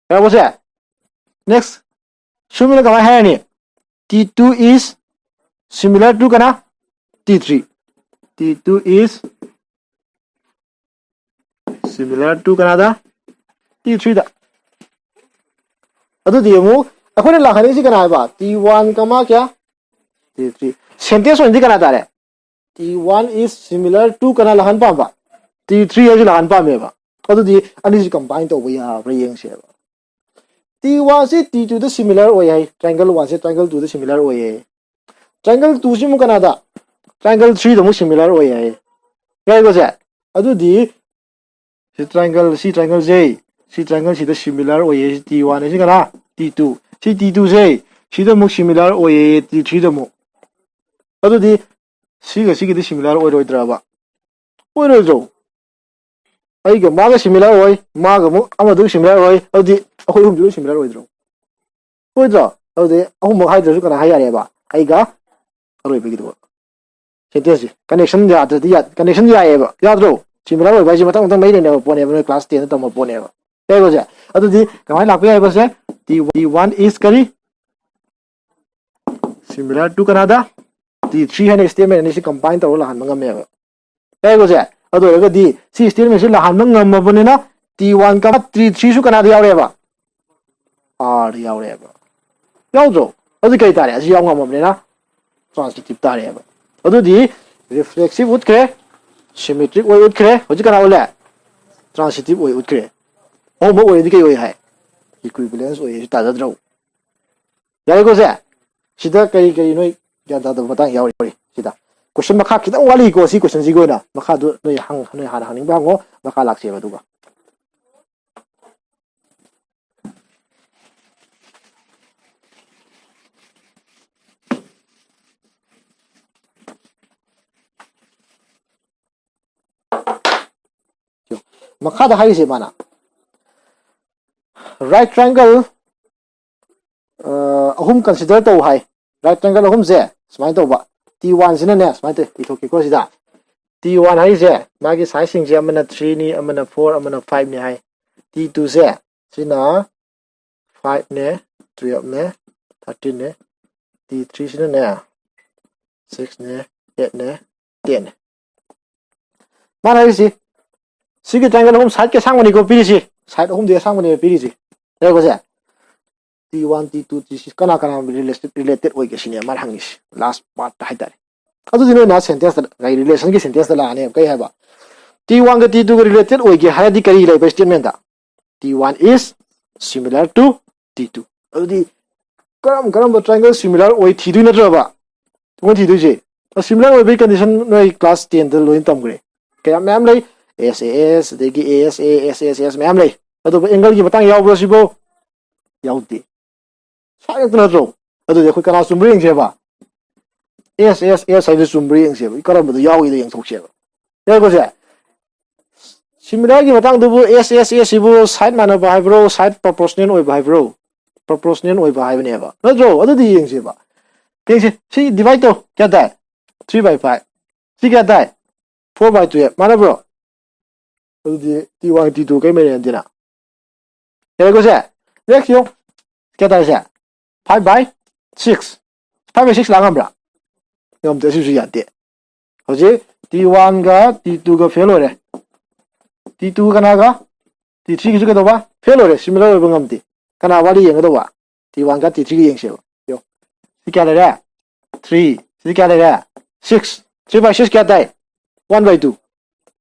ꯌꯥꯔꯕꯣ ꯁꯦ? Next꯫ ꯁꯨꯃꯤꯅ ꯀꯃꯥꯏ ꯍꯥꯏꯔꯅꯤ? T two is similar to ꯀꯅꯥ? T three꯫ T two is similar to ꯀꯅꯥꯗ? T three ꯗ꯫ ꯑꯗꯨꯗꯤ ꯑꯃꯨꯛ ꯑꯩꯈꯣꯏꯅ ꯂꯥꯛꯍꯟꯅꯤꯡꯉꯤꯁꯤ ꯀꯅꯥ ꯍꯥꯏꯕ? T one ꯀꯃꯥ ꯀꯌꯥ? T three꯫ Sentence ꯑꯣꯏꯅꯗꯤ ꯀꯅꯥ ꯇꯥꯔꯦ? T one is similar to ꯀꯅꯥ ꯂꯥꯛꯍꯟ ꯄꯥꯝꯕ? T three ꯍꯥꯏꯁꯤ ꯂꯥꯛꯍꯟ ꯄꯥꯝꯃꯦꯕ꯫ ꯑꯗꯨꯗꯤ ꯑꯅꯤꯁꯤ combine ꯇꯧꯕ ꯌꯥꯕ꯭ꯔꯥ ꯌꯦꯡꯁꯦꯕ꯫ T one ꯁꯤ T two ꯗ similar ꯑꯣꯏ ꯍꯥꯏ, triangle one ꯁꯦ triangle two ꯗ similar ꯑꯣꯏ ꯍꯥꯏ꯫ Triangle two ꯁꯤꯃꯨꯛ ꯀꯅꯥꯗ? Triangle three ꯗ ꯑꯃꯨꯛ similar ꯑꯣꯏ ꯍꯥꯏ꯫ ꯌꯥꯏꯀꯣ ꯁꯦ? ꯑꯗꯨꯗꯤ ꯁꯤ triangle, ꯁꯤ triangle ꯁꯦ, ꯁꯤ triangle ꯁꯤꯗ similar ꯑꯣꯏꯌꯦ꯫ ꯁꯤ T one ꯁꯤ ꯀꯅꯥ? T two꯫ ꯁꯤ T two ꯁꯦ ꯁꯤꯗ ꯑꯃꯨꯛ similar ꯑꯣꯏꯌꯦ, T three ꯗ ꯑꯃꯨꯛ꯫ ꯑꯗꯨꯗꯤ ꯁꯤꯒ ꯁꯤꯒꯗꯤ similar ꯑꯣꯏꯔꯣꯏꯗ꯭ꯔꯕ? ꯑꯣꯏꯔꯣꯏꯗ꯭ꯔꯣ? ꯑꯩꯒ ꯃꯥꯒ similar ꯑꯣꯏ, ꯃꯥꯒ ꯑꯃꯨꯛ ꯑꯃꯗꯨ similar ꯑꯣꯏ, ꯑꯗꯨꯗꯤ ꯑꯩꯈꯣꯏ ꯑꯍꯨꯝꯁꯤ ꯂꯣꯏ similar ꯑꯣꯏꯗ꯭ꯔꯣ? ꯑꯣꯏꯗ꯭ꯔꯣ? ꯑꯗꯨꯗꯤ ꯑꯍꯨꯝꯃꯛ ꯍꯥꯏꯗ꯭ꯔꯁꯨ ꯀꯅꯥ ꯍꯥꯏ ꯌꯥꯔꯦꯕ? ꯑꯩꯒ ꯑꯔꯣꯏꯕꯒꯤꯗꯨꯒ꯫ Sentence ꯁꯤ connection ꯌꯥꯗ꯭ꯔꯗꯤ ꯌꯥ-, connection ꯌꯥꯏꯌꯦꯕ, ꯌꯥꯗ꯭ꯔꯣ? Similar ꯑꯣꯏꯕ ꯍꯥꯏꯁꯦ ꯃꯊꯪ ꯃꯊꯪ ꯃꯔꯤ ꯂꯩꯅꯕ ꯄꯣꯠꯅꯦꯕ, ꯅꯣꯏ class ten ꯗ ꯇꯝꯕ ꯄꯣꯠꯅꯦꯕ꯫ ꯌꯥꯏꯀꯣ ꯁꯦ? ꯑꯗꯨꯗꯤ ꯀꯃꯥꯏꯅ ꯂꯥꯛꯄ ꯌꯥꯏꯕ ꯁꯦ? T one is ꯀꯔꯤ? Similar to ꯀꯅꯥꯗ? T three ꯍꯥꯏꯅ statement ꯑꯅꯤꯁꯤ combine ꯇꯧꯔꯒ ꯂꯥꯛꯍꯟꯕ ꯉꯝꯃꯦꯕ꯫ ꯌꯥꯏꯀꯣ ꯁꯦ? ꯑꯗꯨ ꯑꯣꯏꯔꯒꯗꯤ ꯁꯤ statement ꯁꯤ ꯂꯥꯛꯍꯟꯕ ꯉꯝꯃꯕꯅꯤꯅ T one comma T three ꯁꯨ ꯀꯅꯥꯗ ꯌꯥꯎꯔꯦꯕ? R ꯗ ꯌꯥꯎꯔꯦꯕ꯫ ꯌꯥꯎꯗ꯭ꯔꯣ? ꯑꯗꯨ ꯀꯔꯤ ꯇꯥꯔꯦ? ꯑꯁꯤ ꯌꯥꯎ ꯉꯝꯃꯕꯅꯤꯅ transitive ꯇꯥꯔꯦꯕ꯫ ꯑꯗꯨꯗꯤ reflexive ꯎꯠꯈ꯭ꯔꯦ, symmetric ꯑꯣꯏ ꯎꯠꯈ꯭ꯔꯦ, ꯍꯧꯖꯤꯛ ꯀꯅꯥ ꯎꯠꯂꯦ? Transitive ꯑꯣꯏ ꯎꯠꯈ꯭ꯔꯦ꯫ ꯑꯍꯨꯝꯃꯛ ꯑꯣꯏꯔꯗꯤ ꯀꯩ ꯑꯣꯏ ꯍꯥꯏ? Equivalence ꯑꯣꯏ, ꯁꯤ ꯇꯥꯖꯗ꯭ꯔꯣ? ꯌꯥꯔꯦꯀꯣ ꯁꯦ? ꯁꯤꯗ ꯀꯔꯤ ꯀꯔꯤ ꯅꯣꯏ ꯒ꯭ꯌꯥꯟ ꯇꯥꯗꯕ ꯃꯇꯥꯡ ꯌꯥꯎꯔꯤ? ꯁꯤꯗ ꯀꯣꯏꯁꯟ ꯃꯈꯥ ꯈꯤꯇꯪ ꯋꯥꯠꯂꯤꯀꯣ꯫ ꯁꯤ ꯀꯣꯏꯁꯟꯁꯤꯒꯤ ꯑꯣꯏꯅ ꯃꯈꯥꯗꯨ ꯅꯣꯏ ꯍꯪ ꯅꯣꯏ ꯍꯥꯟꯅ ꯍꯪꯅꯤꯡꯕ ꯍꯪꯉꯣ, ꯃꯈꯥ ꯂꯥꯛꯁꯦꯕ꯫ ꯑꯗꯨꯒ ꯃꯈꯥꯗ ꯍꯥꯏꯔꯤꯁꯦ ꯃꯥꯅ right triangle ꯑꯍꯨꯝ consider ꯇꯧ ꯍꯥꯏ꯫ Right triangle ꯑꯍꯨꯝꯁꯦ ꯁꯨꯃꯥꯏꯅ ꯇꯧꯕ꯫ ꯇꯤ ꯋꯥꯟꯁꯤꯅꯅꯦ ꯁꯨꯃꯥꯏꯅ ꯇꯧ, ꯏꯊꯣꯛꯀꯦꯀꯣ꯫ ꯁꯤꯗ ꯇꯤ ꯋꯥꯟ ꯍꯥꯏꯔꯤꯁꯦ ꯃꯥꯒꯤ sideꯁꯤꯡꯁꯦ ꯑꯃꯅ threeꯅꯤ, ꯑꯃꯅ four, ꯑꯃꯅ fiveꯅꯤ ꯍꯥꯏ꯫ ꯇꯤ ꯇꯨꯁꯦ ꯁꯤꯅ fiveꯅꯦ, twelveꯅꯦ, thirteenꯅꯦ꯫ ꯇꯤ ꯊ꯭ꯔꯤꯁꯤꯅꯅꯦ sixꯅꯦ, eightꯅꯦ, tenꯅꯦ꯫ ꯃꯥꯅ ꯍꯥꯏꯔꯤꯁꯤ ꯁꯤꯒꯤ triangle ꯑꯍꯨꯝ sideꯀꯤ ꯑꯁꯥꯡꯕꯅꯤꯀꯣ ꯄꯤꯔꯤꯁꯤ꯫ Side ꯑꯍꯨꯝꯗꯤ ꯑꯁꯥꯡꯕꯅꯦꯕ ꯄꯤꯔꯤꯁꯤ꯫ ꯌꯥꯔꯦꯀꯣ ꯁꯦ? T one, T two, T three ꯀꯅꯥ ꯀꯅꯥ related ꯑꯣꯏꯒꯦ ꯁꯤꯅꯦ ꯃꯥꯅ ꯍꯪꯉꯤꯁꯤ, last partꯇ ꯍꯥꯏꯇꯥꯔꯦ꯫ ꯑꯗꯨꯗꯤ ꯅꯣꯏꯅ sentenceꯇ ꯀꯩ relationꯒꯤ sentenceꯇ ꯂꯥꯛꯑꯅꯦꯕ꯫ ꯀꯩ ꯍꯥꯏꯕ? T oneꯒ T twoꯒ related ꯑꯣꯏꯒꯦ ꯍꯥꯏꯔꯗꯤ ꯀꯔꯤ ꯂꯩꯕ statementꯇ? T one is similar to T two꯫ ꯑꯗꯨꯗꯤ ꯀꯔꯝ ꯀꯔꯝꯕ triangle similar ꯑꯣꯏ ꯊꯤꯗꯣꯏ ꯅꯠꯇ꯭ꯔꯕ? ꯀꯃꯥꯏꯅ ꯊꯤꯗꯣꯏꯁꯦ? Similar ꯑꯣꯏꯕꯒꯤ condition ꯅꯣꯏ class tenꯗ ꯂꯣꯏꯅ ꯇꯝꯈ꯭ꯔꯦ꯫ ꯀꯌꯥꯝ ꯃꯌꯥꯝ ꯂꯩ, S A S, ꯑꯗꯒꯤ A S A, S S S ꯃꯌꯥꯝ ꯂꯩ꯫ ꯑꯗꯨꯕꯨ angleꯒꯤ ꯃꯇꯥꯡ ꯌꯥꯎꯕ꯭ꯔꯣ ꯁꯤꯕꯣ? ꯌꯥꯎꯗꯦ꯫ Side ꯉꯥꯛꯇ ꯅꯠꯇ꯭ꯔꯣ? ꯑꯗꯨꯗꯤ ꯑꯩꯈꯣꯏ ꯀꯅꯥ ꯆꯨꯝꯕ꯭ꯔꯥ ꯌꯦꯡꯁꯦꯕ? S S S ꯍꯥꯏꯕꯗꯨ ꯆꯨꯝꯕ꯭ꯔꯥ ꯌꯦꯡꯁꯦꯕ꯫ ꯀꯔꯝꯕꯗ ꯌꯥꯎꯏꯗ ꯌꯦꯡꯊꯣꯛꯁꯦꯕ꯫ ꯌꯥꯔꯦꯀꯣ ꯁꯦ? Similarꯒꯤ ꯃꯇꯥꯡꯗꯨꯕꯨ S S S ꯁꯤꯕꯨ side ꯃꯥꯟꯅꯕ ꯍꯥꯏꯕ꯭ꯔꯣ, side proportional ꯑꯣꯏꯕ ꯍꯥꯏꯕ꯭ꯔꯣ? Proportional ꯑꯣꯏꯕ ꯍꯥꯏꯕꯅꯦꯕ꯫ ꯅꯠꯇ꯭ꯔꯣ? ꯑꯗꯨꯗꯤ ꯌꯦꯡꯁꯦꯕ꯫ ꯌꯦꯡꯁꯦ꯫ ꯁꯤ divide ꯇꯧ꯫ ꯀꯌꯥ ꯇꯥꯏ? Three by five꯫ ꯁꯤ ꯀꯌꯥ ꯇꯥꯏ? Four by twelve꯫ ꯃꯥꯟꯅꯕ꯭ꯔꯣ? ꯑꯗꯨꯗꯤ T one T two ꯀꯩ ꯃꯔꯤ ꯂꯩꯅꯗꯦꯅ? ꯌꯥꯔꯦꯀꯣ ꯁꯦ? Next ꯌꯦꯡꯉꯨ꯫ ꯀꯌꯥ ꯇꯥꯔꯦ ꯁꯦ? Five by six꯫ Five by six ꯂꯥꯛ ꯉꯝꯕ꯭ꯔꯥ? ꯉꯝꯗꯦ, ꯑꯁꯤꯁꯨ ꯌꯥꯗꯦ꯫ ꯍꯧꯖꯤꯛ T oneꯒ T twoꯒ fail ꯑꯣꯏꯔꯦ꯫ T two ꯀꯅꯥꯒ? T threeꯒꯤꯁꯨ ꯀꯩꯗꯧꯕ? Fail ꯑꯣꯏꯔꯦ, similar ꯑꯣꯏꯕ ꯉꯝꯗꯦ꯫ ꯀꯅꯥ ꯋꯥꯠꯂꯤ ꯌꯦꯡꯒꯗꯧꯕ? T oneꯒ T threeꯒ ꯌꯦꯡꯁꯦꯕ꯫ ꯌꯦꯡꯉꯣ꯫ ꯁꯤ ꯀꯌꯥ ꯂꯩꯔꯦ? Three꯫ ꯁꯤ ꯀꯌꯥ ꯂꯩꯔꯦ? Six꯫ Three by six ꯀꯌꯥ ꯇꯥꯏ? One by two꯫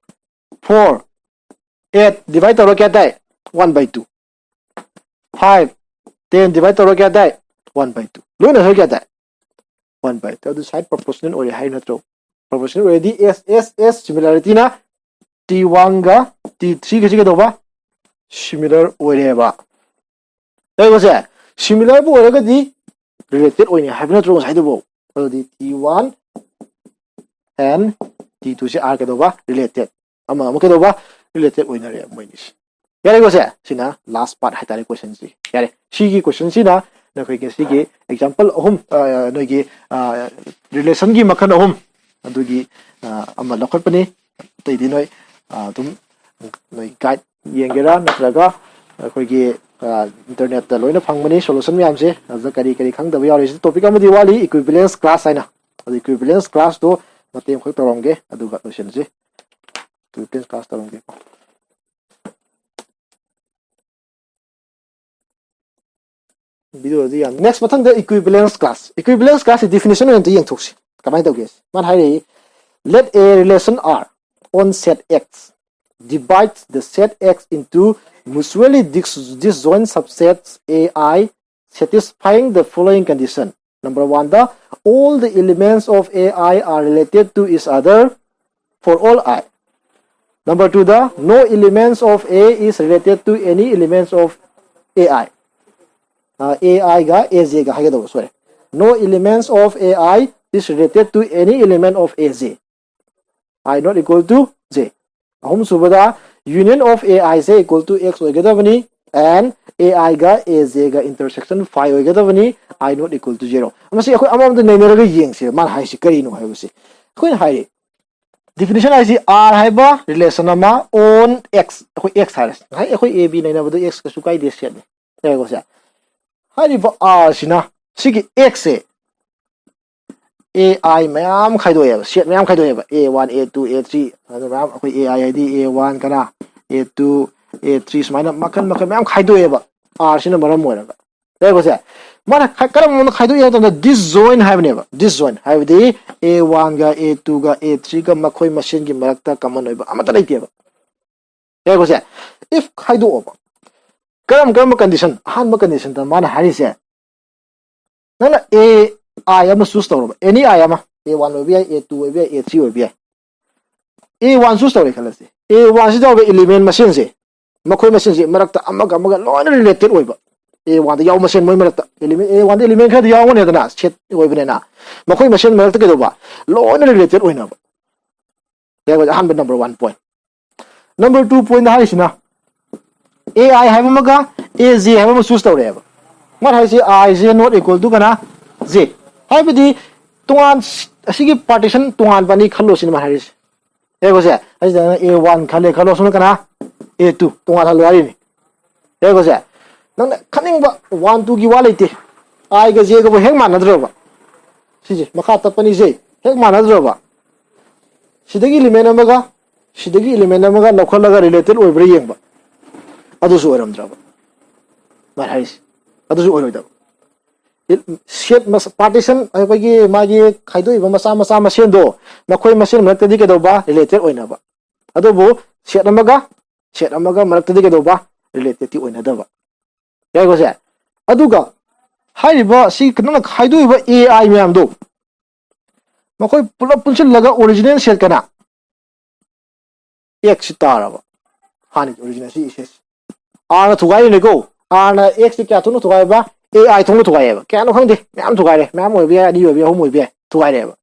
Four꯫ Eight divide ꯇꯧꯔ ꯀꯌꯥ ꯇꯥꯏ? One by two꯫ Five꯫ Ten divide ꯇꯧꯔ ꯀꯌꯥ ꯇꯥꯏ? One by two꯫ ꯂꯣꯏꯅ ꯁꯔꯨꯛ ꯀꯌꯥ ꯇꯥꯏ? One by two. ꯑꯗꯨ side proportional ꯑꯣꯏꯔꯦ ꯍꯥꯏ ꯅꯠꯇ꯭ꯔꯣ? Proportional ꯑꯣꯏꯔꯗꯤ S S S similarity ꯅ T one ꯒ T three ꯒꯁꯤ ꯀꯩꯗꯧꯕ? Similar ꯑꯣꯏꯔꯦꯕ꯫ ꯂꯩꯕꯁꯦ similar ꯕꯨ ꯑꯣꯏꯔꯒꯗꯤ related ꯑꯣꯏꯅꯤ ꯍꯥꯏꯕ ꯅꯠꯇ꯭ꯔꯣ ꯉꯁꯥꯏꯗꯨꯕꯨ? ꯑꯗꯨꯗꯤ T one and T two say are ꯀꯩꯗꯧꯕ? Related꯫ ꯑꯃ ꯑꯃ ꯀꯩꯗꯧꯕ? Related ꯑꯣꯏꯅꯔꯦ ꯃꯣꯏꯅꯤꯁꯦ꯫ ꯌꯥꯔꯦꯀꯣ ꯁꯦ? ꯁꯤꯅ last part ꯍꯥꯏꯇꯥꯔꯦ question ꯁꯤ꯫ ꯌꯥꯔꯦ꯫ ꯁꯤꯒꯤ question ꯁꯤꯅ ꯅꯈꯣꯏꯒꯤ ꯁꯤꯒꯤ example ꯑꯍꯨꯝ, ꯑ, ꯅꯣꯏꯒꯤ, ꯑ, relation ꯒꯤ ꯃꯈꯜ ꯑꯍꯨꯝ ꯑꯗꯨꯒꯤ, ꯑ, ꯑꯃ ꯂꯧꯈꯠꯄꯅꯤ꯫ ꯑꯇꯩꯗꯤ ꯅꯣꯏ, ꯑ, ꯑꯗꯨꯝ ꯅꯣꯏ guide ꯌꯦꯡꯒꯦꯔꯥ ꯅꯠꯇ꯭ꯔꯒ ꯑꯩꯈꯣꯏꯒꯤ, ꯑ, internet ꯇ ꯂꯣꯏꯅ ꯐꯪꯕꯅꯤ solution ꯃꯌꯥꯝꯁꯦ꯫ ꯑꯗꯨꯗ ꯀꯔꯤ ꯀꯔꯤ ꯈꯪꯗꯕ ꯌꯥꯎꯔꯤ? ꯁꯤ topic ꯑꯃꯗꯤ ꯋꯥꯠꯂꯤ, equivalence class ꯍꯥꯏꯅ꯫ ꯑꯗꯨ equivalence class ꯇꯣ ꯃꯇꯦꯛ ꯑꯃꯈꯛ ꯇꯧꯔꯝꯒꯦ, ꯑꯗꯨꯒ ꯂꯣꯏꯁꯤꯟꯁꯤ꯫ Equivalence class ꯇꯧꯔꯝꯒꯦ꯫ Video ꯗꯤ ꯌꯥꯝ, next ꯃꯊꯪꯗ equivalence class꯫ Equivalence class ꯀꯤ definition ꯑꯣꯏꯅ ꯑꯝꯇ ꯌꯦꯡꯊꯣꯛꯁꯤ꯫ ꯀꯃꯥꯏꯅ ꯇꯧꯒꯦ? ꯃꯥꯅ ꯍꯥꯏꯔꯛꯏ, "Let a relation R on set X divide the set X into mutually dis-, disjoint subsets A I satisfying the following condition." Number one the, "All the elements of A I are related to each other for all I." Number two the, "No elements of A is related to any elements of A I." ꯑ, A I ꯒ A J ꯒ ꯍꯥꯏꯒꯗꯧꯕ, sorry꯫ "No elements of A I is related to any element of A J, I not equal to J." ꯑꯍꯨꯝꯁꯨꯕꯗ, "Union of A I say equal to X ꯑꯣꯏꯒꯗꯕꯅꯤ, and A I ꯒ A J ꯒ intersection phi ꯑꯣꯏꯒꯗꯕꯅꯤ, I not equal to zero." ꯃꯁꯤ ꯑꯩꯈꯣꯏ ꯑꯃꯃꯝꯗ ꯅꯩꯅꯔꯒ ꯌꯦꯡꯁꯦ, ꯃꯥꯅ ꯍꯥꯏꯁꯤ ꯀꯔꯤꯅꯣ ꯍꯥꯏꯕꯁꯦ꯫ ꯑꯩꯈꯣꯏꯅ ꯍꯥꯏꯔꯤ, definition ꯍꯥꯏꯁꯤ R ꯍꯥꯏꯕ relation ꯑꯃ on X, ꯑꯩꯈꯣꯏ X ꯍꯥꯏꯔꯁꯤ꯫ ꯉꯁꯥꯏ ꯑꯩꯈꯣꯏ A B ꯅꯩꯅꯕꯗ X ꯀꯩꯁꯨ ꯀꯥꯏꯗꯦ, set ꯅꯤ꯫ ꯌꯥꯔꯦꯀꯣ ꯁꯦ? ꯍꯥꯏꯔꯤꯕ R ꯁꯤꯅ ꯁꯤꯒꯤ X ꯁꯦ A I ꯃꯌꯥꯝ ꯈꯥꯏꯗꯣꯛꯑꯦꯕ, set ꯃꯌꯥꯝ ꯈꯥꯏꯗꯣꯛꯑꯦꯕ, A one, A two, A three, ꯑꯗꯨ ꯃꯌꯥꯝ ꯑꯩꯈꯣꯏ A I ꯍꯥꯏꯗꯤ A one ꯀꯅꯥ, A two, A three ꯁꯨꯃꯥꯏꯅ ꯃꯈꯜ ꯃꯈꯜ ꯃꯌꯥꯝ ꯈꯥꯏꯗꯣꯛꯑꯦꯕ, R ꯁꯤꯅ ꯃꯔꯝ ꯑꯣꯏꯔꯒ꯫ ꯌꯥꯔꯦꯀꯣ ꯁꯦ? ꯃꯥꯅ ꯈ-, ꯀꯔꯝꯕ ꯃꯑꯣꯡꯗ ꯈꯥꯏꯗꯣꯛꯏ ꯍꯥꯏꯕ ꯃꯇꯝꯗ disjoint ꯍꯥꯏꯕꯅꯦꯕ꯫ Disjoint ꯍꯥꯏꯕꯗꯤ A one ꯒ A two ꯒ A three ꯒ ꯃꯈꯣꯏ ꯃꯁꯦꯟꯒꯤ ꯃꯔꯛꯇ common ꯑꯣꯏꯕ ꯑꯃꯠꯇ ꯂꯩꯇꯦꯕ꯫ ꯌꯥꯔꯦꯀꯣ ꯁꯦ? If ꯈꯥꯏꯗꯣꯛꯑꯣꯕ, ꯀꯔꯝ ꯀꯔꯝꯕ condition? ꯑꯍꯥꯟꯕ condition ꯗ ꯃꯥꯅ ꯍꯥꯏꯔꯤꯁꯦ, ꯅꯪꯅ ꯑꯦ ꯑꯥꯏ ꯑꯃ ꯆꯨꯁ ꯇꯧꯔꯕ, ꯑꯦꯅꯤ ꯑꯥꯏ ꯑꯃ, ꯑꯦ ꯋꯥꯟ ꯑꯣꯏꯕ ꯌꯥꯏ, ꯑꯦ ꯇꯨ ꯑꯣꯏꯕ ꯌꯥꯏ, ꯑꯦ ꯊ꯭ꯔꯤ ꯑꯣꯏꯕ ꯌꯥꯏ꯫ ꯑꯦ ꯋꯥꯟ ꯆꯨꯁ ꯇꯧꯔꯦ ꯈꯜꯂꯁꯤ꯫ ꯑꯦ ꯋꯥꯟꯁꯤꯗ ꯌꯥꯎꯕ ꯏꯂꯤꯃꯦꯟ ꯃꯁꯦꯟꯁꯦ, ꯃꯈꯣꯏ ꯃꯁꯦꯟꯁꯦ ꯃꯔꯛꯇ ꯑꯃꯒ ꯑꯃꯒ ꯂꯣꯏꯅ ꯔꯤꯂꯦꯇꯦꯠ ꯑꯣꯏꯕ꯫ ꯑꯦ ꯋꯥꯟꯗ ꯌꯥꯎꯕ ꯃꯁꯦꯟ ꯃꯣꯏ ꯃꯔꯛꯇ ꯏꯂꯤꯃꯦꯟ, ꯑꯦ ꯋꯥꯟꯗ ꯏꯂꯤꯃꯦꯟ ꯈꯔꯗꯤ ꯌꯥꯎꯒꯅꯤꯗꯅ, ꯁꯦꯠ ꯑꯣꯏꯕꯅꯤꯅ, ꯃꯈꯣꯏ ꯃꯁꯦꯟ ꯃꯔꯛꯇ ꯀꯩꯗꯧꯕ? ꯂꯣꯏꯅ ꯔꯤꯂꯦꯇꯦꯠ ꯑꯣꯏꯅꯕ꯫ ꯌꯥꯏꯀꯣ? ꯑꯍꯥꯟꯕ number one point꯫ Number two point ꯍꯥꯏꯔꯤꯁꯤꯅ, ꯑꯦ ꯑꯥꯏ ꯍꯥꯏꯕ ꯑꯃꯒ ꯑꯦ ꯖꯦ ꯍꯥꯏꯕ ꯑꯃ ꯆꯨꯁ ꯇꯧꯔꯛꯑꯦꯕ꯫ ꯃꯥꯅ ꯍꯥꯏꯁꯦ ꯑꯥꯏ ꯖꯦ not equal to ꯀꯅꯥ? ꯖꯦ꯫ ꯍꯥꯏꯕꯗꯤ ꯇꯣꯉꯥꯟ, ꯑꯁꯤꯒꯤ ꯄꯥꯔꯇꯤꯁꯟ ꯇꯣꯉꯥꯟꯕ ꯑꯅꯤ ꯈꯜꯂꯣ ꯁꯤꯅꯦ ꯃꯥꯅ ꯍꯥꯏꯔꯤꯁꯦ꯫ ꯌꯥꯏꯀꯣ ꯁꯦ? ꯑꯁꯤꯗ ꯑꯦ ꯋꯥꯟ ꯈꯜꯂꯦ ꯈꯜꯂꯣ, ꯁꯣꯝꯗ ꯀꯅꯥ? ꯑꯦ ꯇꯨ꯫ ꯇꯣꯉꯥꯟꯍꯜꯂꯣ ꯍꯥꯏꯔꯤꯅꯤ꯫ ꯌꯥꯏꯀꯣ ꯁꯦ? ꯅꯪꯅ ꯈꯟꯅꯤꯡꯕ ꯋꯥꯟ ꯇꯨꯒꯤ ꯋꯥ ꯂꯩꯇꯦ꯫ ꯑꯥꯏꯒ ꯖꯦꯒꯕꯨ ꯍꯦꯛ ꯃꯥꯟꯅꯗ꯭ꯔꯕ? ꯁꯤꯁꯦ ꯃꯈꯥ ꯇꯞꯄꯅꯤꯁꯦ ꯍꯦꯛ ꯃꯥꯟꯅꯗ꯭ꯔꯕ? ꯁꯤꯗꯒꯤ ꯏꯂꯤꯃꯦꯟ ꯑꯃꯒ ꯁꯤꯗꯒꯤ ꯏꯂꯤꯃꯦꯟ ꯑꯃꯒ ꯂꯧꯈꯠꯂꯒ ꯔꯤꯂꯦꯇꯦꯠ ꯑꯣꯏꯕ꯭ꯔꯥ ꯌꯦꯡꯕ, ꯑꯗꯨꯁꯨ ꯑꯣꯏꯔꯝꯗ꯭ꯔꯕ꯫ ꯃꯥꯅ ꯍꯥꯏꯔꯤꯁꯦ ꯑꯗꯨꯁꯨ ꯑꯣꯏꯔꯣꯏꯗꯕ꯫ ꯁꯦꯠ, ꯄꯥꯔꯇꯤꯁꯟ, ꯑꯩꯈꯣꯏꯒꯤ ꯃꯥꯒꯤ ꯈꯥꯏꯗꯣꯛꯏꯕ ꯃꯆꯥ ꯃꯆꯥ ꯃꯁꯦꯟꯗꯣ, ꯃꯈꯣꯏ ꯃꯁꯦꯟ ꯃꯔꯛꯇꯗꯤ ꯀꯩꯗꯧꯕ? ꯔꯤꯂꯦꯇꯦꯠ ꯑꯣꯏꯅꯕ꯫ ꯑꯗꯨꯕꯨ ꯁꯦꯠ ꯑꯃꯒ ꯁꯦꯠ ꯑꯃꯒ ꯃꯔꯛꯇꯗꯤ ꯀꯩꯗꯧꯕ? ꯔꯤꯂꯦꯇꯦꯠꯇꯤ ꯑꯣꯏꯅꯗꯕ꯫ ꯌꯥꯏꯀꯣ ꯁꯦ? ꯑꯗꯨꯒ ꯍꯥꯏꯔꯤꯕ ꯁꯤ ꯅꯪꯅ ꯈꯥꯏꯗꯣꯛꯏꯕ ꯑꯦ ꯑꯥꯏ ꯃꯌꯥꯝꯗꯣ, ꯃꯈꯣꯏ ꯄꯨꯂꯞ ꯄꯨꯟꯁꯤꯜꯂꯒ ꯑꯣꯔꯤꯖꯤꯅꯦꯜ ꯁꯦꯠ ꯀꯅꯥ? ꯑꯦꯛꯁꯁꯤ ꯇꯥꯔꯕ꯫ ꯍꯥꯟꯅꯒꯤ ꯑꯣꯔꯤꯖꯤꯅꯦꯜ ꯁꯤ ꯏꯁꯦ꯫ ꯑꯥꯔꯅ ꯊꯨꯒꯥꯏꯔꯤꯅꯤꯀꯣ꯫ ꯑꯥꯔꯅ ꯑꯦꯛꯁꯁꯤ ꯀꯌꯥ ꯊꯣꯛꯅ ꯊꯨꯒꯥꯏꯕ? ꯑꯦ ꯑꯥꯏ ꯊꯣꯛꯅ ꯊꯨꯒꯥꯏꯌꯦꯕ꯫ ꯀꯌꯥꯅꯣ ꯈꯪꯗꯦ, ꯃꯌꯥꯝ ꯊꯨꯒꯥꯏꯔꯦ꯫ ꯃꯌꯥꯝ ꯑꯣꯏꯕ ꯌꯥꯏ, ꯑꯅꯤ ꯑꯣꯏꯕ ꯌꯥꯏ, ꯑꯍꯨꯝ ꯑꯣꯏꯕ ꯌꯥꯏ, ꯊꯨꯒꯥꯏꯔꯦꯕ꯫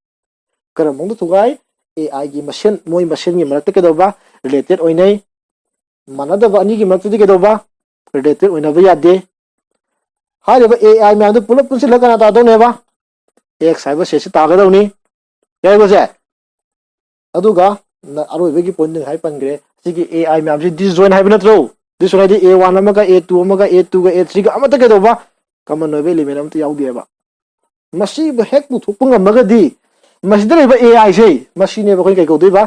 ꯀꯔꯝꯕ ꯃꯑꯣꯡꯗ ꯊꯨꯒꯥꯏ? ꯑꯦ ꯑꯥꯏꯒꯤ ꯃꯁꯦꯟ, ꯃꯣꯏ ꯃꯁꯦꯟꯒꯤ ꯃꯔꯛꯇ ꯀꯩꯗꯧꯕ? ꯔꯤꯂꯦꯇꯦꯠ ꯑꯣꯏꯅꯩ꯫ ꯃꯥꯟꯅꯗꯕ ꯑꯅꯤꯒꯤ ꯃꯔꯛꯇꯗꯤ ꯀꯩꯗꯧꯕ? ꯔꯤꯂꯦꯇꯦꯠ ꯑꯣꯏꯅꯕ ꯌꯥꯗꯦ꯫ ꯍꯥꯏꯔꯤꯕ ꯑꯦ ꯑꯥꯏ ꯃꯌꯥꯝꯗꯨ ꯄꯨꯂꯞ ꯄꯨꯟꯁꯤꯜꯂꯒ ꯀꯅꯥ ꯇꯥꯗꯧꯅꯦꯕ? ꯑꯦꯛꯁ ꯍꯥꯏꯕ ꯁꯦꯠꯁꯤ ꯇꯥꯒꯗꯧꯅꯤ꯫ ꯌꯥꯏꯀꯣ ꯁꯦ? ꯑꯗꯨꯒ ꯑꯔꯣꯏꯕꯒꯤ ꯄꯣꯏꯟꯠ ꯉꯁꯥꯏ ꯄꯟꯈ꯭ꯔꯦ, ꯁꯤꯒꯤ ꯑꯦ ꯑꯥꯏ ꯃꯌꯥꯝꯁꯤ ꯗꯤꯁꯖꯣꯏꯟ ꯍꯥꯏꯕ ꯅꯠꯇ꯭ꯔꯣ? ꯗꯤꯁꯖꯣꯏꯟ ꯍꯥꯏꯗꯤ ꯑꯦ ꯋꯥꯟ ꯑꯃꯒ ꯑꯦ ꯇꯨ ꯑꯃꯒ ꯑꯦ ꯇꯨꯒ ꯑꯦ ꯊ꯭ꯔꯤꯒ ꯑꯃꯠꯇ ꯀꯩꯗꯧꯕ? ꯀꯃꯟ ꯑꯣꯏꯕ ꯏꯂꯤꯃꯦꯟ ꯑꯃꯠꯇ ꯌꯥꯎꯗꯦꯕ꯫ ꯃꯁꯤꯕꯨ ꯍꯦꯛ ꯄꯨꯊꯣꯛꯄ ꯉꯝꯃꯒꯗꯤ ꯃꯁꯤꯗ ꯂꯩꯕ ꯑꯦ ꯑꯥꯏꯁꯦ, ꯃꯁꯤꯅꯦꯕ ꯑꯩꯈꯣꯏꯅ ꯀꯩ ꯀꯧꯗꯣꯏꯕ?